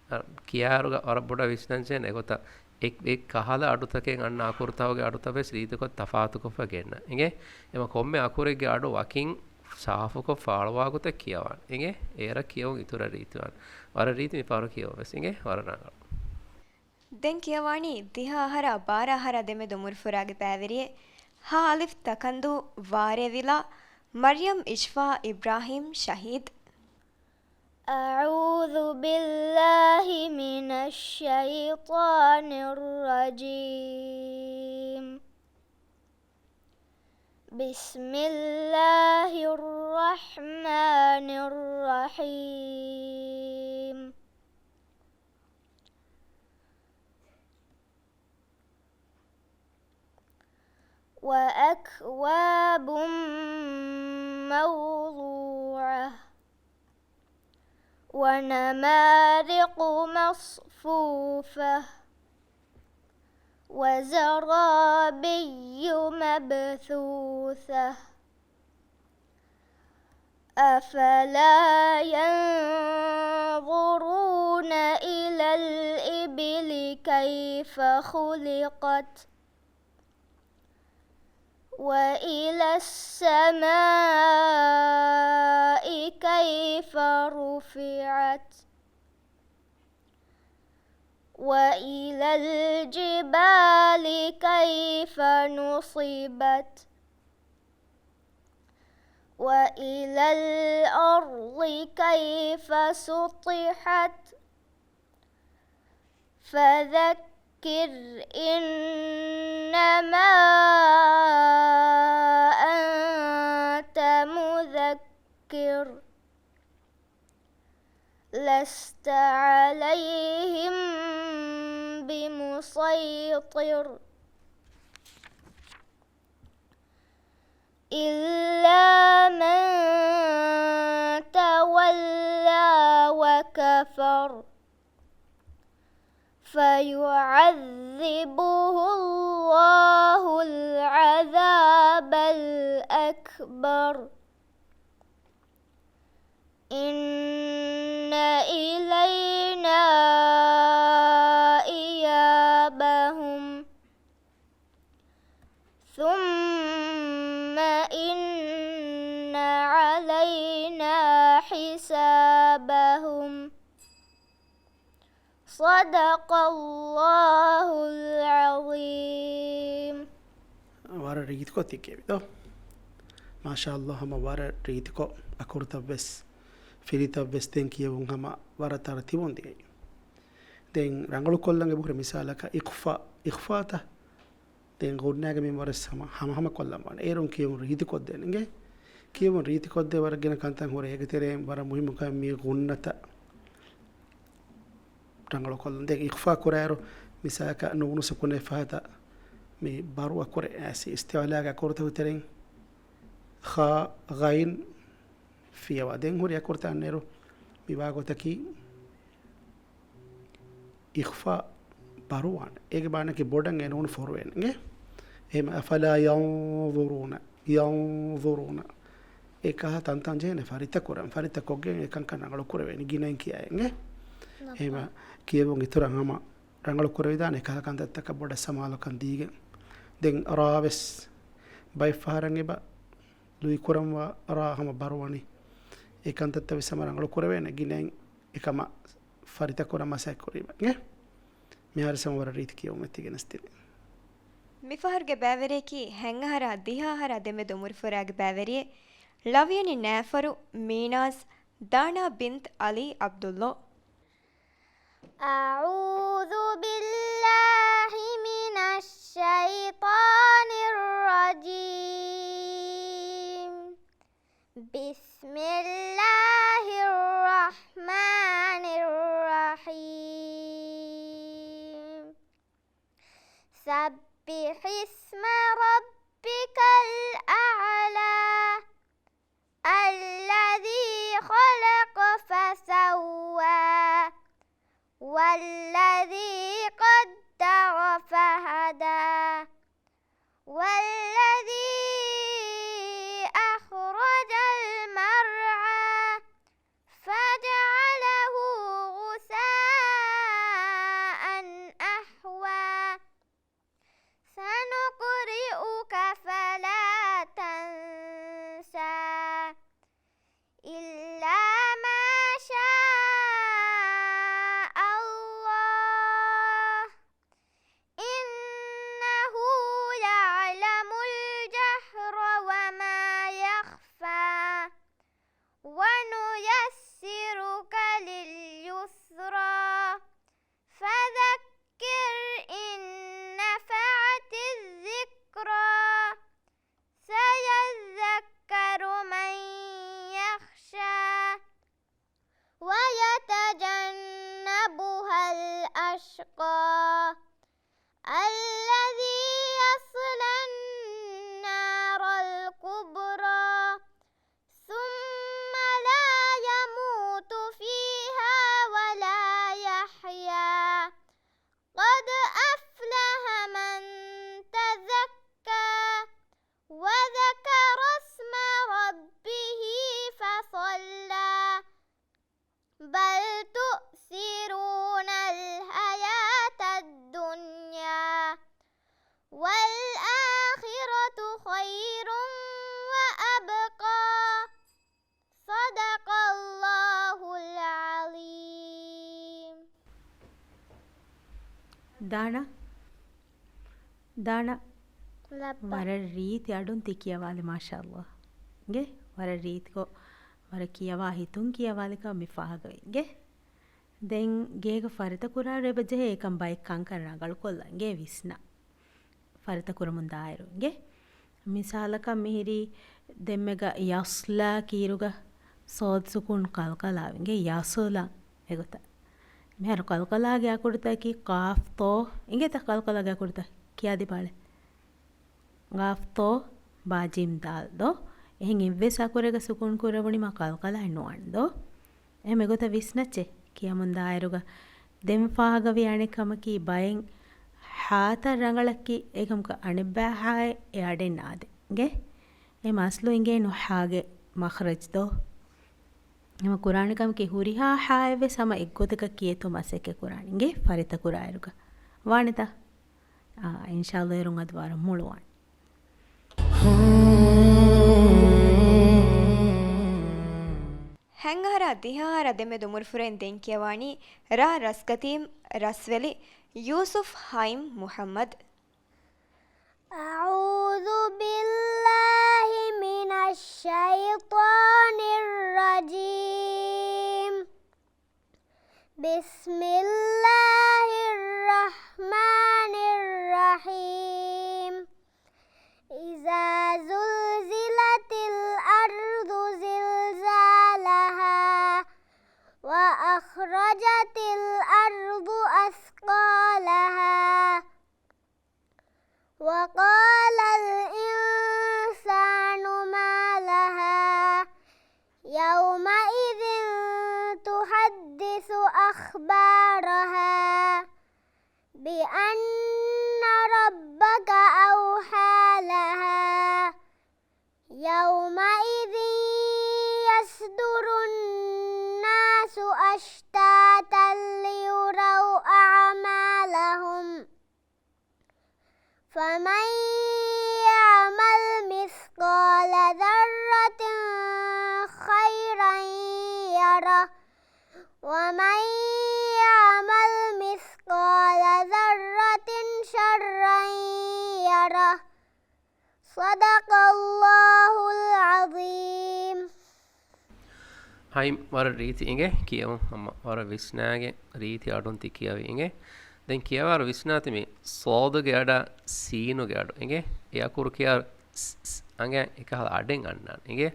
އަ، ކިޔާއިރުގަ ވަރަށް ބޮޑަށް ވިސްނަންޖެހޭނެ އެގޮތަށް އެ، އެ ކަހަލަ އަޑުތަކެއް އަންނަ އަކުރުތަކުގެ އަޑުތައް ވެސް ރީތިކޮށް ތަފާތުކޮށްފަ ގެންނަ. އެނގޭ؟ އެމަ ކޮންމެ އަކުރެއްގެ އަޑު ވަކިން ސާފުކޮށް ފާޅުވާ ގޮތަށް ކިޔަވާނެ. އެނގޭ؟ އޭރަށް ކިޔެވުން އިތުރަށް ރީތިވާނެ. ވަރަށް ރީތި މި ފަހަރު ކިޔެވުން ވެސް. އެނގޭ؟ ވަރަށް ރަނގަޅު. ދެން ކިޔަވާނީ ދިހަ އަހަރާ ބާރަ އަހަރާ ދެމެދު އުމުރުފުރާގެ ބައިވެރިއެއް. ހަ އަލިފް ތަކަންދޫ ވާރޭ ވިލާ، މަރްޔަމް އިޝްފާ އިބްރާހީމް ޝަހީދު. أعوذ بالله من الشيطان الرجيم. بسم الله الرحمن الرحيم. وأكواب موضوعة. ونمارق مصفوفة. وزرابي مبثوثة. أفلا ينظرون إلى الإبل كيف خلقت؟ وإلى السماء كيف رفعت؟ وإلى الجبال كيف نصبت؟ وإلى الأرض كيف سطحت؟ فذكر إنما أنت مذكر. لست عليهم بمسيطر. إلا من تولى وكفر. فيعذبه الله العذاب الأكبر. إن إلينا إيابهم. ثم إن علينا حسابهم. صدق الله العظيم. ވަރަށް ރީތިކޮށް ތި ކިޔެވި ދޯ؟ މާޝާﷲ، ހަމަ ވަރަށް ރީތިކޮށް އަކުރުތައް ވެސް، ފިލިތައް ވެސް ދެން ކިޔެވުން ހަމަ ވަރަށް ތަރުތީބުން ދިޔައީ. ދެން ރަނގަޅުކޮށްލަން އެބަހުރި މިސާލަކަށް އިޚްފާ، އިޚްފާތައް ދެން ޣުންނާގެ މިންވަރު ވެސް ހަމަ، ހަމަ ހަމަ ކޮށްލަން ވާނެ. އޭރުން ކިޔެވުން ރީތިކޮށްދޭން އިނގޭ. ކިޔެވުން ރީތިކޮށްދޭ ވަރަށް ގިނަ ކަންތައް ހުރޭ. އޭގެ ތެރެއިން ވަރަށް މުހިއްމު ކަމެއް މި ޣުންނަތައް ރަނގަޅުކޮށްލަން. ދެން އިޚްފާ ކުރާއިރު މިސާލަކަށް ނޫނު ސުކުނެއް ފަހަތަށް މި ބަރު އަކުރެއް އައިސް އިސްތިޢުލާގެ އަކުރުތަކުގެ ތެރެއިން ޚާ، ޣައިން ފިޔަވާ. ދެން ހުރި އަކުރުތައް އަންނައިރު މި ވާގޮތަކީ އިޚްފާ ބަރުވާނެ. އޭގެ މާނައަކީ ބޮޑަށް އެ ނޫނު ފޮރުވޭނެ އިނގޭ. އެހެމަ، أفلا ينظرون، ينظرون. އެކަހަ ތަންތަން ޖެހޭނެ ފަރިތަކުރަން، ފަރިތަކޮށްގެން އެކަންކަން ރަނގަޅު ކުރެވޭނެ ގިނައިން ކިޔާއިން އެ. އެހެމަ، ކިޔެވުން އިތުރަށް ހަމަ ރަނގަޅު ކުރެވިދާނެ އެކަހަ ކަންތައްތަކަށް ބޮޑަށް ސަމާލުކަން ދީގެން. ދެން ރާވެސް ބައެއްފަހަރަށް އެބަ ލުއިކުރަންވާ ރާ ހަމަ ބަރުވަނީ. އެ ކަންތައްތައް ވެސް ހަމަ ރަނގަޅު ކުރެވޭނެ ގިނައިން އެކަމަށް ފަރިތަކުރަން މަސައްކަތް ކުރީމަ. އެ؟ މިހާރު ހަމަ ވަރަށް ރީތި ކިޔެވުމެއް ތިގެނެސް ދިނީ. މިފަހަރުގެ ބައިވެރިޔަކީ ހަތް އަހަރާ ދިހަ އަހަރާ ދެމެދު އުމުރުފުރާގެ ބައިވެރިއެއް، ޅަވިޔަނި ނައިފަރު މީނާޒް ދާނާ ބިންތް ޢަލީ ޢަބްދުﷲ. أعوذ بالله من الشيطان الرجيم. بسم الله الرحمن الرحيم. سبح اسم ربك الأعلى. الذي خلق فسوى. والذي قدر فهدى. والذي أخرج المرعى. فجعله غثاء أحوى. سنقرئك فلا تنسى. إلا ما شاء الله. إنه يعلم الجهر وما يخفى. ونيسرك لليسرى. فذكر إن نفعت الذكرى. سيذكر من يخشى. ويتجنبها الأشقى. الذي يصلى النار الكبرى. ثم لا يموت فيها ولا يحيا. قد أفلح من تزكى. وذكر اسم ربه فصلى. بل تؤثرون الحياة الدنيا. والآخرة خير وأبقى. صدق الله العظيم. ދާނަ، ދާނަ، ލައްބަ. ވަރަށް ރީތި އަޑުން ތި ކިޔަވާލި، މާޝާﷲ. ގެ ވަރަށް ރީތިކޮށް، ވަރަށް ކިޔަވާ ހިތުން ކިޔަވާލިކަމަށް މި ފާހަގަވި. ގެ ދެން ގޭގަ ފަރިތަކުރާ ރޭބަ ޖެހޭ އެކަން ބައެއް ކަންކަން ރަނގަޅުކޮށްލަން. ގެ ވިސްނާ. ފަރިތަކުރަމުން ދާއިރު. ގެ މިސާލަކަށް މިހިރީ ދެންމެގަ ޔަޞްލާ ކީރުގަ ޞާދު ސުކޫން ޤަލްޤަލާވި. ގެ ޔަޞްލާ އެގޮތަށް. މިހާރު ޤަލްޤަލާގެ އަކުރުތަކީ ޤާފް ޠޯ. އިނގޭތަ ޤަލްޤަލާގެ އަކުރުތައް ކިޔާދިބާޅެ. ޤާފް ޠޯ ބާ ޖީމް ދާލް ދޯ. އެހެން އެއްވެސް އަކުރެއްގަ ސުކޫން ކުރެވުނީމާ ޤަލްޤަލާއެއް ނުވާނެ ދޯ. އެހެން އެގޮތަށް ވިސްނައްޗޭ ކިޔަމުން ދާއިރުގަ ދެން ފާހަގަވި އަނެއް ކަމަކީ ބައެއް ހާތައް ރަނގަޅަކީ އެކަމަކު އަނެއްބައި ހާއެއް އެ އަޑެއް ނާދޭ. ގެ އެ މަސްލު އިނގޭނު ހާގެ މަޚްރަޖް ދޯ. ހަމަ ކުރާނެ ކަމަކީ ހުރިހާ ހާއެއްވެސް ހަމަ އެއްގޮތަކަށް ކިޔޭތޯ މަސައްކަތް ކުރާނީ. ގެ ފަރިތަކުރާއިރުގަ ވާނެތަ؟ އާ، އިންޝާﷲ އޭރުން އަދި ވަރަށް މޮޅުވާނެ. ހަތް އަހަރާ ދިހަ އަހަރާ ދެމެދު އުމުރުފުރެން ދެން ކިޔަވާނީ ރ. ރަސްކަތީމް ރަސްވެލި ޔޫސުފް ހައިމް މުޙައްމަދު. أعوذ بالله من الشيطان الرجيم. بسم الله الرحمن الرحيم. إذا زلزلت الأرض زلزالها وأخرجت الأرض أثقالها وقال الإنسان ما لها يومئذ تحدث أخبارها بأن ربك أوحى ومن يعمل مثقال ذرة خيرا يره، ومن يعمل مثقال ذرة شرا يره. صدق الله العظيم. ހައި، ވަރަށް ރީތި އިނގޭ ކިޔެވުން. ހަމަ ވަރަށް ވިސްނާގެން ރީތި އަޑުން ތި ކިޔަވި އިނގޭ. ދެން ކިޔަވާރު ވިސްނާތި މި ޞާދުގެ އަޑާ ސީނުގެ އަޑު އިނގޭ. އެ އަކުރު ކިޔާ ސް، ސް އަނގައިން އެކަހަލަ އަޑެއް އަންނާނެ އިނގޭ.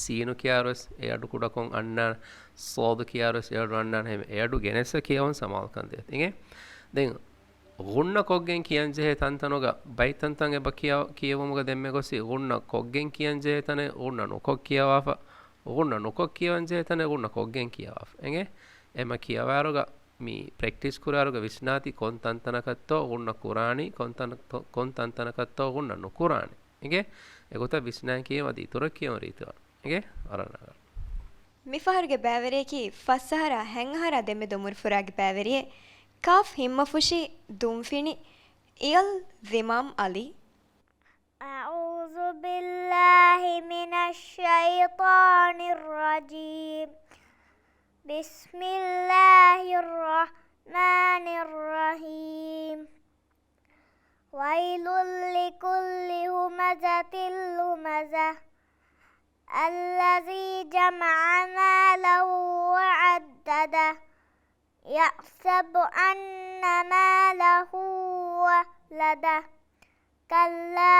ސީނު ކިޔާރުވެސް އެ އަޑު ކުޑަކޮށް އަންނާނެ. ޞާދު ކިޔާރުވެސް އެ އަޑު އަންނާނެ. ހެމަ އެ އަޑު ގެނެސް ކިޔަވަން ސަމާލުކަން ދޭތި އިނގޭ. ދެން ޣުންނަ ކޮށްގެން ކިޔަންޖެހޭ ތަންތަނުގަ ބައިތަންތަން އެބަ ކިޔަ، ކިޔެވުމުގަ ދެންމެ ގޮސް ޣުންނަ ކޮށްގެން ކިޔަންޖެހޭ ތަނެއް ޣުންނަ ނުކޮށް ކިޔަވާފަ، ޣުންނަ ނުކޮށް ކިޔަވަންޖެހޭ ތަނެއް ޣުންނަ ކޮށްގެން ކިޔަވާފަ. އެނގޭ؟ އެމަ ކިޔަވާރުގަ މި ޕްރެކްޓިސް ކުރާރުގަ ވިސްނާތި ކޮން ތަންތަނަކަށްތޯ ޣުންނަ ކުރާނީ، ކޮން ތަން، ކޮން ތަންތަނަކަށްތޯ ޣުންނަ ނުކުރާނީ. އެނގޭ؟ އެގޮތަށް ވިސްނާ ކިޔެވުން އަދި އިތުރަށް ކިޔެވުން ރީތިވާނެ. އެނގޭ؟ އަރަނަގަރ. މިފަހަރުގެ ބައިވެރިޔަކީ ފަސް އަހަރާ ހަތް އަހަރާ ދެމެދު އުމުރުފުރާގެ ބައިވެރިއެއް. ކާފް ހިންމަފުށި ދުންފިނި އިޔަލް ޒިމާމް އަލީ. أعوذ بالله من الشيطان الرجيم. بسم الله الرحمن الرحيم. ويل لكل همزة لمزة. الذي جمع مالا وعدده. يحسب أن ماله أخلده. كلا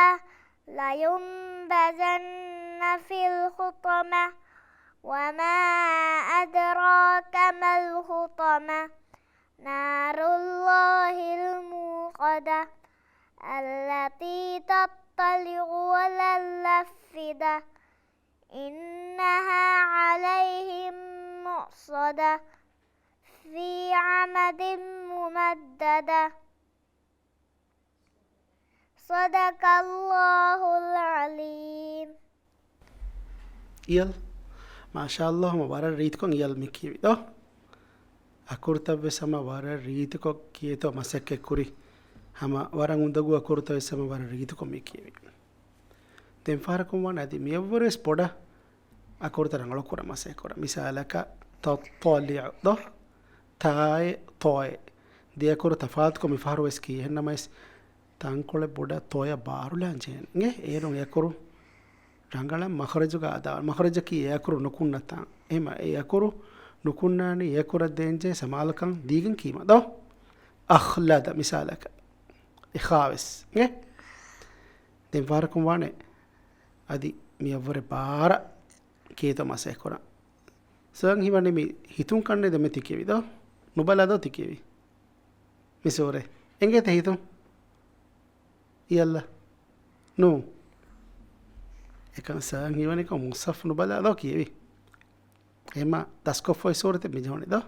لينبذن في الحطمة. وما أدراك ما الحطمة. نار الله الموقدة. التي تطلع على الأفئدة. إنها عليهم مؤصدة. في عمد ممددة. صدق الله العظيم. އިޔަލް، މާޝާﷲ، ހަމަ ވަރަށް ރީތިކޮށް އިޔަލް މި ކިޔެވި ދޯ. އަކުރުތައްވެސް ހަމަ ވަރަށް ރީތިކޮށް ކިޔޭތޯ މަސައްކަތް ކުރި. ހަމަ ވަރަށް އުނދަގޫ އަކުރުތައްވެސް ހަމަ ވަރަށް ރީތިކޮށް މި ކިޔެވި. ދެން ފަހަރަކުން ވާނެ އަދި މިއަށްވުރެސް ބޮޑަށް އަކުރުތައް ރަނގަޅު ކުރަން މަސައްކަތް ކުރަން. މިސާލަކަށް ތައްޠަލިޢު ދޯ؟ ތާއެއް ޠާއެއް. ދެ އަކުރު ތަފާތުކޮށް މި ފަހަރު ވެސް ކިޔެހެން ނަމަވެސް، ތަންކޮޅެއް ބޮޑަށް ޠާއަށް ބާރުލާން ޖެހޭނެ. އިނގޭ؟ އޭރުން އެ އަކުރު ރަނގަޅަށް މަޚްރަޖުގަ އަދާ، މަޚްރަޖަކީ އެ އަކުރު ނުކުންނަ ތާން. އެހެމަ އެ އަކުރު ނުކުންނާނީ އެ އަކުރަށް ދޭންޖެހޭ ސަމާލުކަން ދީގެން ކީމަ ދޯ؟ އަޚްލަދަ މިސާލަކަށް. އެ ޚާ ވެސް. އިނގޭ؟ ދެން ފަހަރަކުން ވާނެ އަދި މިއަށްވުރެ ބާރަށް ކިޔޭތޯ މަސައްކަތް ކުރަން. ސަރް ހީވަނީ މި ހިތުން ކަންނޭ ދެމެ ތި ކިޔެވި ދޯ؟ ނުބަލާ ދޯ ތި ކިޔެވި؟ މި ސޫރަތް. އެނގޭތަ ހިތުން؟ އިޔަލްލަ. ނޫން. އެކަން ސަރް ހީވަނީ ކޮން މުޞްޙަފް ނުބަލާ ދޯ ކިޔެވި؟ އެހެމަ ދަސްކޮށްފައި ސޫރަތެއް މި ޖެހުނީ ދޯ؟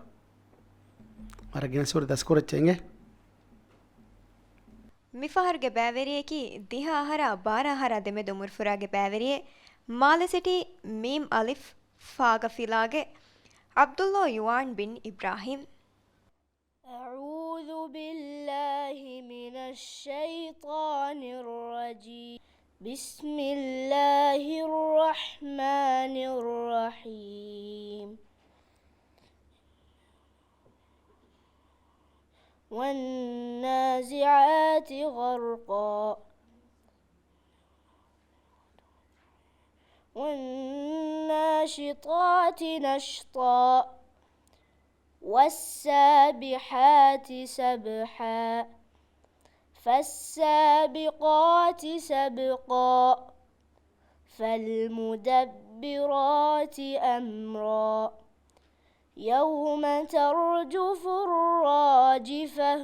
ވަރަށް ގިނަ ސޫރަތް ދަސްކުރައްޗޭ އިނގޭ. މިފަހަރުގެ ބައިވެރިޔަކީ ދިހަ އަހަރާ ބާރަ އަހަރާ ދެމެދު އުމުރުފުރާގެ ބައިވެރިއެއް. މާލެ ސިޓީ މީމް އަލިފް ފާގަ ފިލާގެ ޢަބްދުﷲ ޔުވާން ބިން އިބްރާހީމް. أعوذ بالله من الشيطان الرجيم. بسم الله الرحمن الرحيم. والنازعات غرقا. والناشطات نشطا. والسابحات سبحا. فالسابقات سبقا. فالمدبرات أمرا. يوم ترجف الراجفة.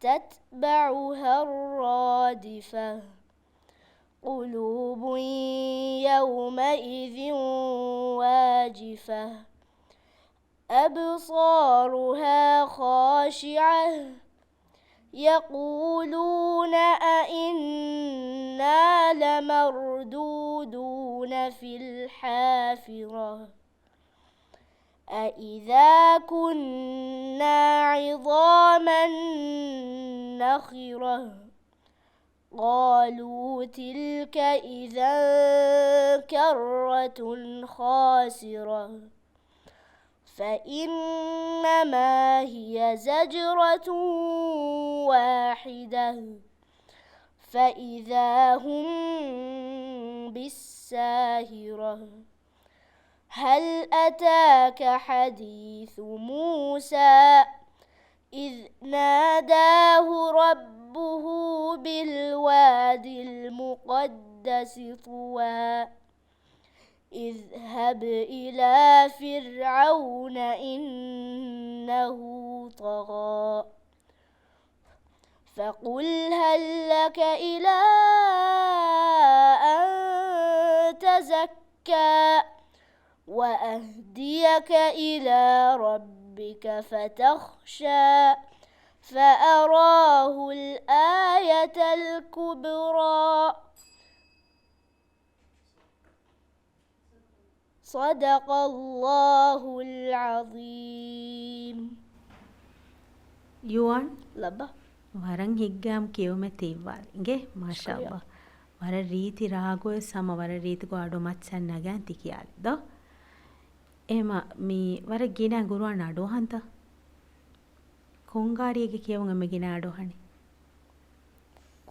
تتبعها الرادفة. قلوب يومئذ واجفة. أبصارها خاشعة. يقولون أئنا لمردودون في الحافرة. أإذا كنا عظاما نخرة. قَالُوا تِلْكَ إِذًا كَرَّةٌ خَاسِرَةٌ فَإِنَّمَا هِيَ زَجْرَةٌ وَاحِدَةٌ فَإِذَا هُمْ بِالسَّاهِرَةِ. هَلْ أَتَاكَ حَدِيثُ مُوسَىٰ إِذْ نَادَاهُ رَبُّهُ بِالْوَادِ الْمُقَدَّسِ طُوًى اذْهَبْ إِلَىٰ فِرْعَوْنَ إِنَّهُ طَغَىٰ. فَقُلْ هَل لَّكَ إِلَىٰ أَن تَزَكَّىٰ وَأَهْدِيَكَ إِلَىٰ رَبِّكَ فَتَخْشَىٰ فَأَرَاهُ الْآيَةَ الْكُبْرَىٰ. صَدَقَ اللَّهُ الْعَظِيمُ. ޔުވާން ލައްބަ. ވަރަށް ހިތްގައިމު ކިޔެވުމެއް ތިއްވާލި. އިނގޭ؟ މާޝާﷲ. ޝުކުރިއްޔާ. ވަރަށް ރީތި ރާގުވެސް ހަމަ ވަރަށް ރީތި ގޮތް އަޑު މައްޗަށް ނަގާން ތި ކިޔާލި ދޯ؟ އެހެމަ މި ވަރަށް ގިނަ ގުރުއާން އަޑުއަހަންތަ؟ ކޮންގާރީގެ ކިޔެވުން އެންމެ ގިނަ އަޑުއަހަނީ؟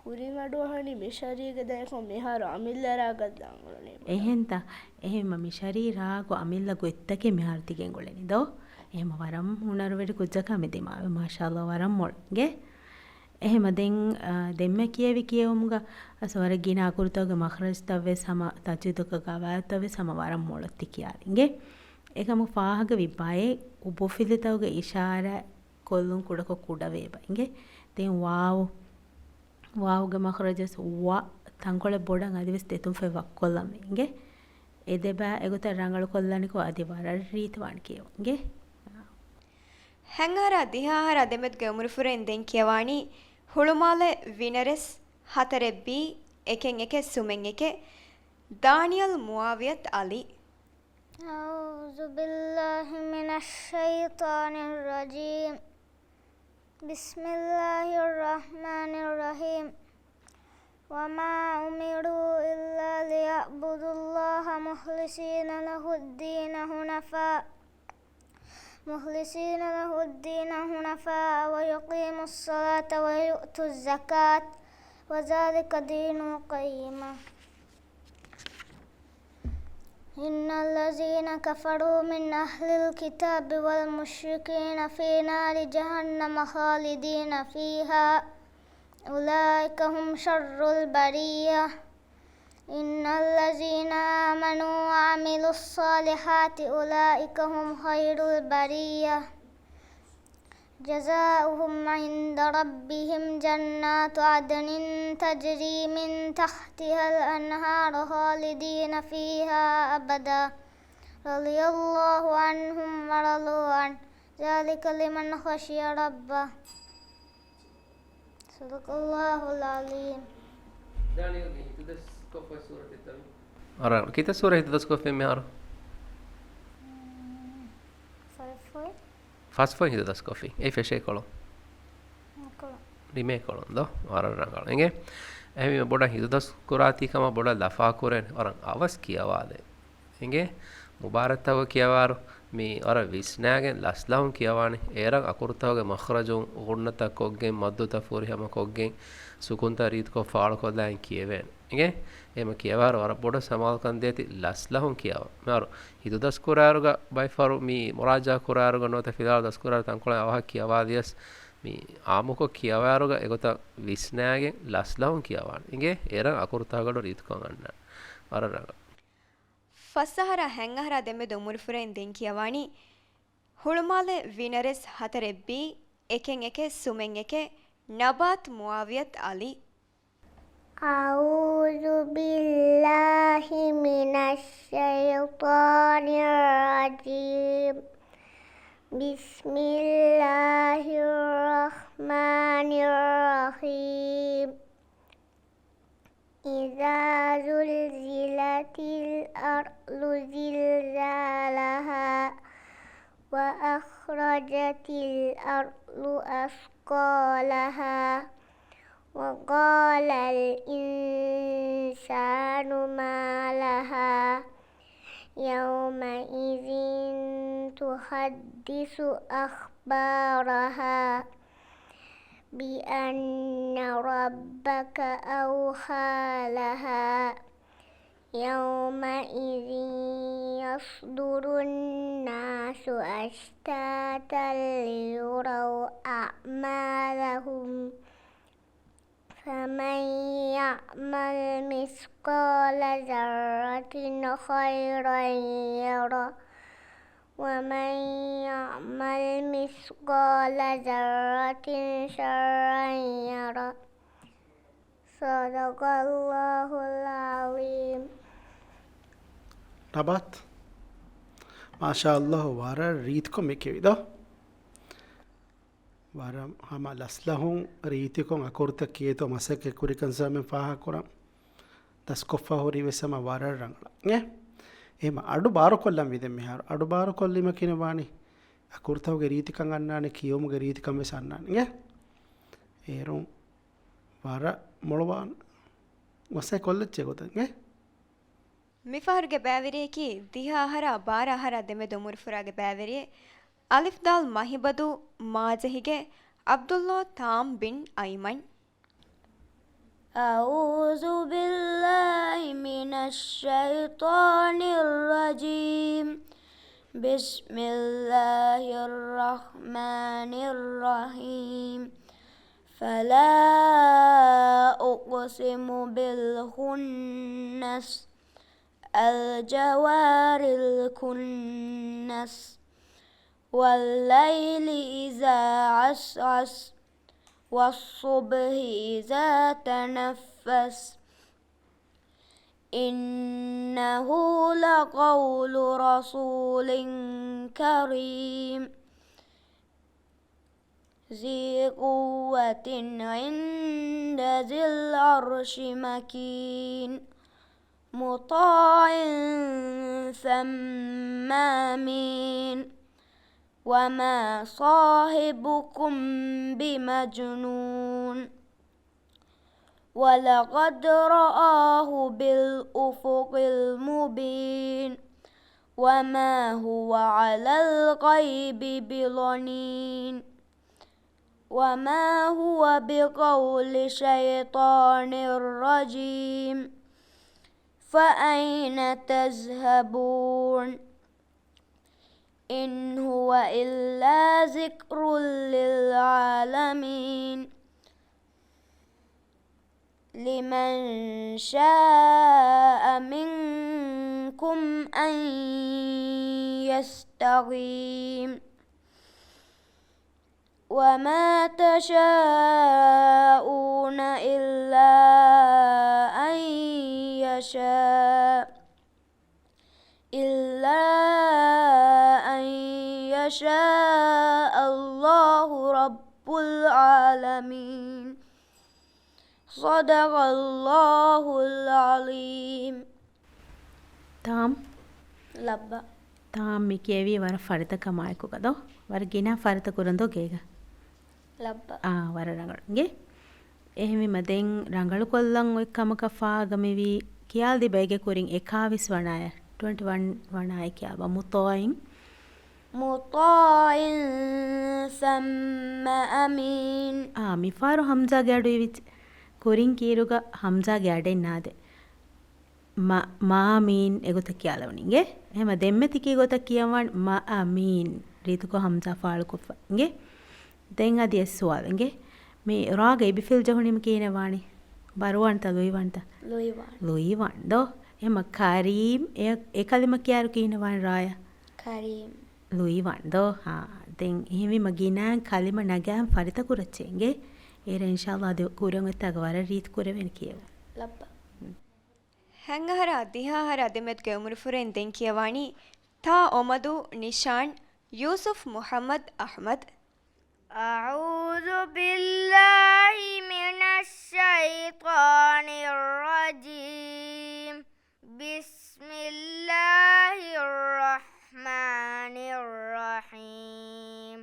ކުރިން އަޑުއަހަނީ މިޝަރީގެ ދައިކޮށް މިހާރު އަމިއްލަ ރާގަށް ދާން އުޅުނީ. އެހެންތަ؟ އެހެންމަ މިޝަރީ ރާގު އަމިއްލަ ގޮތްތަކެއް މިހާރު ތިގެން އުޅެނީ ދޯ؟ އެހެމަ ވަރަށް ހުނަރުވެރި ކުއްޖަކާ މި ދިމާވެ. މާޝާﷲ ވަރަށް މޮޅު. އިނގޭ؟ އެހެމަ ދެން، އާ، ދެންމެ ކިޔެވި ކިޔެވުމުގަ އަސް ވަރަށް ގިނަ އަކުރުތަކުގެ މަޚްރަޖުތައްވެސް ހަމަ ތަޖްވީދުގެ ގަވާއިދުތައްވެސް ހަމަ ވަރަށް މޮޅު ތި ކިޔާލި. އިނގޭ؟ އެކަމަކު ފާހަގަވި ބައެއް އުބުފިލިތަކުގެ އިޝާރާތް ކޮށްލުން ކުޑަކޮށް ކުޑަވޭބަ. އިނގޭ؟ ދެން ވާވު، ވާވުގެ މަޚްރަޖަސް ވަ ތަންކޮޅެއް ބޮޑަށް އަދިވެސް ދެތުންފަތް ވައްކޮށްލަންވީ. އިނގޭ؟ އެ ދެބައި އެގޮތަށް ރަނގަޅުކޮށްލަނިކޮށް އަދި ވަރަށް ރީތިވާން ކިޔެވުން. އިނގޭ؟ ހަތްއަހަރާ ދިހައަހަރާ ދެމެދުގެ އުމުރުފުރެއް ދެން ކިޔަވާނީ ހުޅުމާލެ ވިނަރެސް ހަތަރެއް ބީ އެކެއް އެކެއް ސުމެއް އެކެއް ދާނިޔަލް މުއާވިޔަތް ޢަލީ. أعوذ بالله من الشيطان الرجيم. بسم الله الرحمن الرحيم. وما أمروا إلا ليعبدوا الله مخلصين له الدين حنفاء، مخلصين له الدين حنفاء ويقيموا الصلاة ويؤتوا الزكاة وذلك دين القيمة. إن الذين كفروا من أهل الكتاب والمشركين في نار جهنم خالدين فيها أولئك هم شر البرية. إن الذين آمنوا وعملوا الصالحات أولئك هم خير البرية. جزاؤهم عند ربهم جنات عدن تجري من تحتها الأنهار خالدين فيها أبدا رضي الله عنهم ورضوا عنه ذلك لمن خشي ربه. صدق الله العظيم. ދާނިޔަލް މި ހިތުދަސްކޮށްފައި ސޫރަތެއްތަ މި؟ އަރާ، ކިތައް ސޫރަ ހިތުދަސްކޮށްފި މިހާރު؟ ފަސްފޮތް. ފަސްފޮތް ހިތުދަސްކޮށްފި. އެއީ ފެށޭ ކޮޅުން. ނިމޭ ކޮޅުން. ނިމޭ ކޮޅުން ދޯ؟ ވަރަށް ރަނގަޅު. އިނގޭ؟ އެހެންވީމަ ބޮޑަށް ހިތުދަސް ކުރާތީ ކަމަށް ބޮޑަށް ލަފާ ކުރޭނެ. ވަރަށް އަވަސް ކިޔަވާލޭ. އިނގޭ؟ މުބާރާތްތަކުގަ ކިޔަވާއިރު މި ވަރަށް ވިސްނާގެން ލަސްލަހުން ކިޔަވާނެ. އޭރަށް އަކުރުތަކުގެ މަޚްރަޖުން ޣުންނަތައް ކޮށްގެން، މައްދުތައް ފުރިހަމަ ކޮށްގެން، ސުކުންތައް ރީތިކޮށް ފާޅުކޮށްލާން ކިޔެވޭނެ. އިނގޭ؟ އެހެމަ ކިޔަވާއިރު ވަރަށް ބޮޑަށް ސަމާލުކަން ދޭތި ލަސްލަހުން ކިޔަވާ. މިހާރު ހިތުދަސް ކުރާއިރުގަ ބައެއް ފަހަރު މި މުރާޖާ ކުރާއިރުގަ ނުވަތަ ފިލާވަޅު ދަސްކުރާއިރު ތަންކޮޅެއް އަވަހަށް ކިޔަވާލިޔަސް މި އާއްމުކޮށް ކިޔަވާއިރުގަ އެގޮތަށް ވިސްނާގެން ލަސްލަހުން ކިޔަވާނެ. އިނގޭ؟ އޭރަށް އަކުރުތަކުގަ ރީތިކޮށް އަންނާނެ. ވަރަށް ރަނގަޅު. ފަސްއަހަރާ ހަތްއަހަރާ ދެމެދު އުމުރުފުރެއް ދެން ކިޔަވާނީ ހުޅުމާލެ ވިނަރެސް ހަތަރެއް ބީ އެކެއް އެކެއް ސުމެއް އެކެއް ނަބާތް މުއާވިޔަތް ޢަލީ. أعوذ بالله من الشيطان الرجيم. بسم الله الرحمن الرحيم. إذا زلزلت الأرض زلزالها وأخرجت الأرض أثقالها وقال الإنسان ما لها يومئذ تحدث أخبارها بأن ربك أوحى لها يومئذ يصدر الناس أشتاتا ليروا أعمالهم فمن يعمل مثقال ذرة خيرا يره ومن يعمل مثقال ذرة شرا يره. صدق الله العظيم. ނަބާތް. މާޝާﷲ، ވަރަށް ރީތިކޮށް މި ކެވިދޯ. ވަރަށް ހަމަ ލަސްލަހުން ރީތިކޮށް އަކުރުތައް ކިޔޭތޯ މަސައްކަތް ކުރިކަން ސަމިން ފާހަގަކުރަން. ދަސްކޮށްފަ ހުރީ ވެސް ހަމަ ވަރަށް ރަނގަޅަށް. އެ؟ އެހެމަ އަޑު ބާރުކޮށްލަން ވީ ދެން މިހާރު. އަޑު ބާރުކޮށްލީމަ ކިނެވާނީ އަކުރުތަކުގެ ރީތިކަން އަންނާނެ، ކިޔެވުމުގެ ރީތިކަން ވެސް އަންނާނެ. އެ؟ އޭރުން ވަރަށް މޮޅުވާން މަސައްކަތް ކޮށްލައްޗޭ ގޮތަށް. އެ؟ މިފަހަރުގެ ބައިވެރިޔަކީ ދިހަ އަހަރާ ބާރަ އަހަރާ ދެމެދު އުމުރުފުރާގެ ބައިވެރިއެއް، އަލިފް ދާލް މަހިބަދޫ މާޒެހިގެ ޢަބްދުﷲ ތާމް ބިން އައިމަން. أعوذ بالله من الشيطان الرجيم. بسم الله الرحمن الرحيم. فلا أقسم بالخنس. الجوار الكنس. والليل إذا عسعس. والصبح إذا تنفس. إنه لقول رسول كريم. ذي قوة عند ذي العرش مكين. مطاع ثم أمين. وما صاحبكم بمجنون. ولقد رآه بالأفق المبين. وما هو على الغيب بضنين. وما هو بقول شيطان رجيم. فأين تذهبون. إن هو إلا ذكر للعالمين. لمن شاء منكم أن يستقيم. وما تشاءون إلا أن يشاء إلا أن يشاء الله رب العالمين. صدق الله العظيم. ތާމް. ލައްބަ. ތާމް މި ކިޔެވީ ވަރަށް ފަރިތަކަމާއެކުގަ ދޯ؟ ވަރަށް ގިނަ ފަރިތަ ކުރަން ދޯ ގޭގަ؟ ލައްބަ. އާ، ވަރަށް ރަނގަޅު. އިނގޭ. އެހެންވީމަ ދެން ރަނގަޅުކޮށްލަން އޮތް ކަމަކަށް ފާގަ މިވީ ކިޔާލި ބައިގެ ކުރިން އެކާވީސް ވަނާޔަ، ޓްވެންޓީ ވަން ވަނާޔަ ކިޔާލްބަ. މުޠާޢިން. މުޠާޢިން ސައްމަ އަމީން. އާ، މިފާރު ހަމްޒާގެ އަޑު އިވިއްޖެ. ކުރިން ކީރުގަ ހަމްޒާގެ އަޑެއް ނާދެ. މަ، މާމީން އެގޮތަށް ކިޔާލެވުނީ އިނގޭ. އެހެމަ ދެންމެ ތިކީ ގޮތަށް ކިޔަވާން މައަމީން. ރީތިކޮށް ހަމްޒާ ފާޅުކޮށްފަ އިނގޭ. ދެން އަދި އެއް ސުވާލެއް އިނގޭ. މި ރާގަ އިބިފިލް ޖެހުނީމަ ކިހިނެއް ވާނީ؟ ބަރުވާންތަ ލުއިވާންތަ؟ ލުއިވާން. ލުއިވާން ދޯ. އެހެމަ ކަރީމް އެ، އެ ކަލިމަ ކިޔާއިރު ކިހިނެއް ވާނީ ރާޔަށް؟ ކަރީމް. ލުއިވާން ދޯ. ހާ. ދެން އެހެންވީމަ ގިނައިން ކަލިމަ ނަގާން ފަރިތަ ކުރައްޗޭ އިނގޭ. އޭރަށް އިންޝާﷲ އަދި ކުރިއަށް އޮތްތާގަ ވަރަށް ރީތި ކުރެވޭނެ ކިޔެވުން. ލައްބަ. ހަތް އަހަރާ ދިހަ އަހަރާ ދެމެދުގެ އުމުރުފުރެން ދެން ކިޔަވާނީ ތާ އޮމަދޫ ނިޝާން ޔޫސުފް މުޙައްމަދު އަޙްމަދު. أعوذ بالله من الشيطان الرجيم. بسم الله الرحمن الرحيم.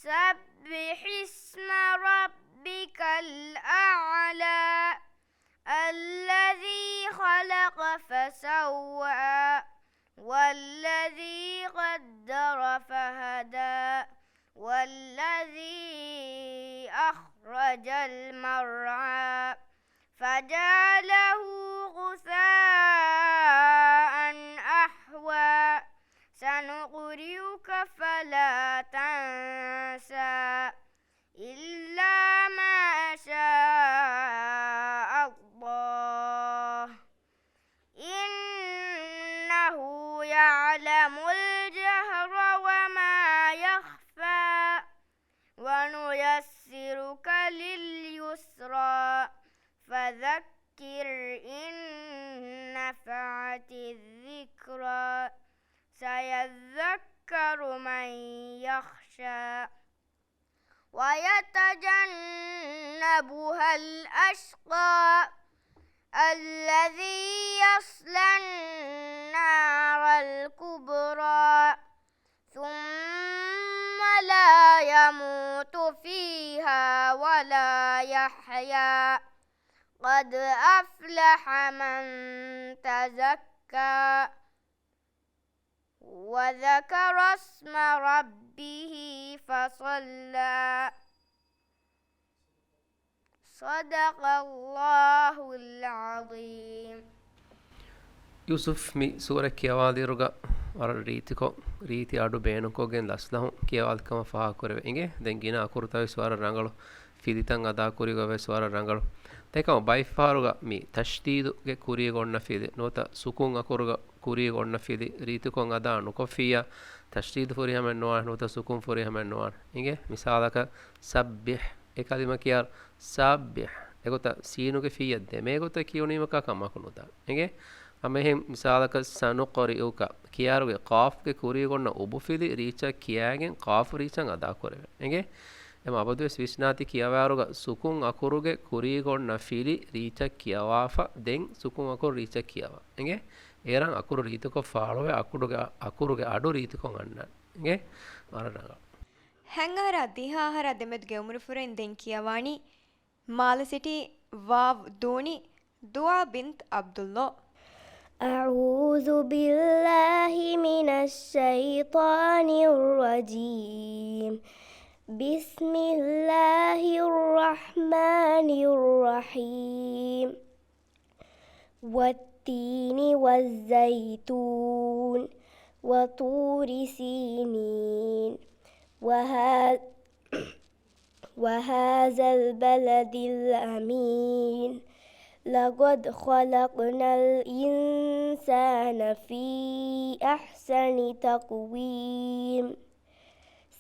سبح اسم ربك الأعلى. فسوى، والذي قدر فهدى، والذي أخرج المرعى، فجعله غثاء أحوى، سنقرئك فلا تنسى، إلا ما شاء الله، إنه يعلم الجهر وما يخفى، ونيسرك لليسرى، فذكر إن نفعت الذكرى، سيذكر من يخشى، ويتجنبها الأشقى، الذي يصلى النار الكبرى، ثم لا يموت فيها ولا يحيا، قد أفلح من تزكى، وذكر اسم ربه فصلى. صدق الله العظيم. ޔޫސުފް، މި ސޫރަ ކިޔަވާލިއިރުގަ ވަރަށް ރީތިކޮށް، ރީތި އަޑު ބޭނުންކޮށްގެން ލަސްލަހުން ކިޔަވާލިކަމަށް ފާހަގަކުރެވޭ. އިނގޭ، ދެން ގިނަ އަކުރުތައް ވެސް ވަރަށް ރަނގަޅު ފިލިތައް އަދާކުރި ގޮތް ވެސް ވަރަށް ރަނގަޅު. އެކަމަށް ބައިފަހަރުގަ މި ތަޝްދީދުގެ ކުރީގަ އޮންނަ ފިލި ނުވަތަ ސުކޫން އަކުރުގަ ކުރީގަ އޮންނަ ފިލި ރީތިކޮށް އަދާ ނުކޮށްފިއްޔާ، ތަޝްދީދު ފުރިހަމައެއް ނުވާނެ، ނުވަތަ ސުކޫން ފުރިހަމައެއް ނުވާނެ. އިނގޭ، މިސާލަކަށް ސައްބިޙް، އެ ކަލިމަ ކިޔާ ސާއްބިޙް. އެގޮތަށް ސީނުގެ ފިއްޔަށް ދެމޭ ގޮތަށް ކިޔުނީމަކާ ކަމަކު ނުދާ. އިނގޭ، ހަމައެހެން މިސާލަކަށް ސަނުޤްރިއުކަ ކިޔާރުގެ ޤާފްގެ ކުރީގަ އޮންނަ އުބުފިލި ރީއްޗަށް ކިޔާގެން ޤާފް ރީއްޗަށް އަދާކުރެވޭ. އިނގޭ، އެމަ އަބަދުވެސް ވިސްނާތި ކިޔަވާރުގަ ސުކޫން އަކުރުގެ ކުރީގަ އޮންނަ ފިލި ރީއްޗަށް ކިޔަވާފަ، ދެން ސުކޫން އަކުރު ރީއްޗަށް ކިޔަވާ. އިނގޭ، އޭރަށް އަކުރު ރީތިކޮށް ފާޅުވެ، އަކުޑުގެ، އަކުރުގެ އަޑު ރީތިކޮށް އަންނާނެ. އިނގޭ، ވަރަށް ރަނގަޅު. ހަތް އަހަރާ ދިހަ އަހަރާ ދެމެދުގެ އުމުރުފުރެން ދެން ކިޔަވާނީ މާލެ ސިޓީ ވާވް ދޫނި ދުޢާ ބިންތް ޢަބްދުﷲ. أعوذ بالله من الشيطان الرجيم. بسم الله الرحمن الرحيم. والتين والزيتون وطور سينين وها-، وهذا البلد الأمين. لقد خلقنا الإنسان في أحسن تقويم.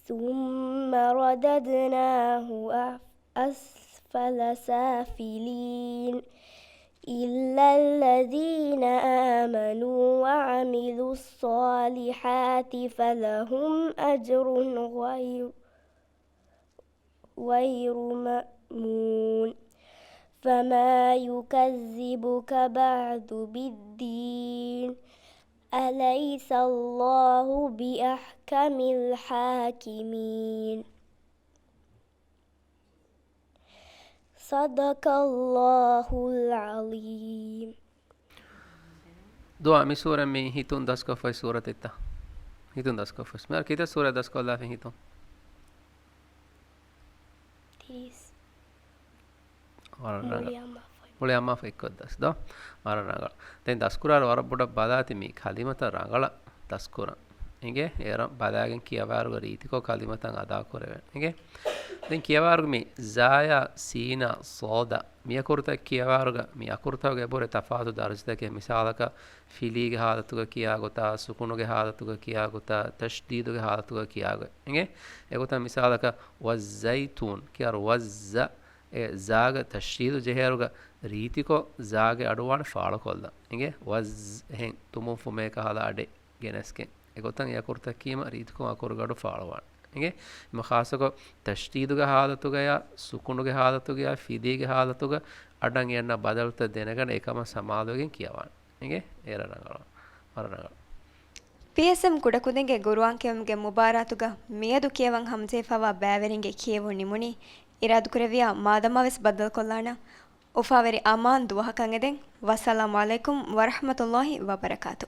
ثم رددناه أف-، أسفل سافلين. إلا الذين آمنوا وعملوا الصالحات فلهم أجر غير، غير ممنون. فما يكذبك بعد بالدين. أليس الله بأحكم الحاكمين. صدق الله العظيم. ދުޢާ، މި ސޫރަ މި ހިތުން ދަސްކޮށްފައި ސޫރަތެއްތަ؟ ހިތުން ދަސްކޮށްފައި. މިހާރު ކިތައް ސޫރަ ދަސްކޮށްލާފިން ހިތުން؟ ތިރީސް. ވަރަށް ރަނގަޅު. މުޅި އަމާފައި. މުޅި އަމާފައި އެއްކޮށް ދަސް ދޯ؟ ވަރަށް ރަނގަޅު. ދެން ދަސްކުރާއިރު ވަރަށް ބޮޑަށް ބަލާތި މި ކަލިމަތައް ރަނގަޅަށް ދަސްކުރަން. އިނގޭ؟ އޭރަށް ބަލާގެން ކިޔަވާއިރުގަ ރީތިކޮށް ކަލިމަތައް އަދާކުރެވޭނެ. އިނގޭ؟ ދެން ކިޔަވާއިރުގަ މި ޒާޔާ ސީނާ ޞާދާ މި އަކުރުތައް ކިޔަވާއިރުގަ މި އަކުރުތަކުގެ އެބަހުރި ތަފާތު ދަރަޖަތަކެއް، މިސާލަކަށް ފިލީގެ ހާލަތުގަ ކިޔާ ގޮތާ، ސުކުނުގެ ހާލަތުގަ ކިޔާ ގޮތާ، ތަޝްދީދުގެ ހާލަތުގަ ކިޔާ ގޮތް. އިނގޭ؟ އެގޮތަށް މިސާލަކަށް ވައްޒައިތޫން ކިޔާއިރު ވައްޒަ، އެ ޒާގަ ތަޝްދީދު ޖެހޭއިރުގަ ރީތިކޮށް ޒާގެ އަޑު ވާނެ ފާޅުކޮށްލަން. އިނގޭ؟ ވައްޒް އެހެން ތުނބުން ފުމޭކަހަލަ އަޑެއް ގެނެސްގެން. އެގޮތަށް އެ އަކުރުތައް ކީމަ ރީތިކޮށް އަކުރުގެ އަޑު ފާޅުވާނެ. އިނގޭ؟ އެމަ ޚާއްޞަކޮށް ތަޝްދީދުގެ ހާލަތުގަޔާ، ސުކުނުގެ ހާލަތުގަޔާ، ފިލީގެ ހާލަތުގަ އަޑަށް އެންނަ ބަދަލުތައް ދެނެގަނެ އެކަމަށް ސަމާލުވެގެން ކިޔަވާނެ. އިނގޭ؟ އޭރަށް ރަނގަޅު. ވަރަށް ރަނގަޅު. ޕީއެސްއެމް ކުޑަކުދިންގެ ގުރުއާން ކިޔުމުގެ މުބާރާތުގަ މިއަދު ކިޔަވަން ހަމަޖެހިފައިވާ ބައިވެރިންގެ ކިޔެވުން ނިމުނީ. އިރާދަކުރެއްވިއްޔާ މާދަމާވެސް ބައްދަލުކޮށްލާނަން. އުފާވެރި އަމާން ދުވަހަކަށް އެދެން. ވައްސަލާމު ޢަލައިކުމް ވަރަޙްމަތުﷲ ވަބަރަކާތު.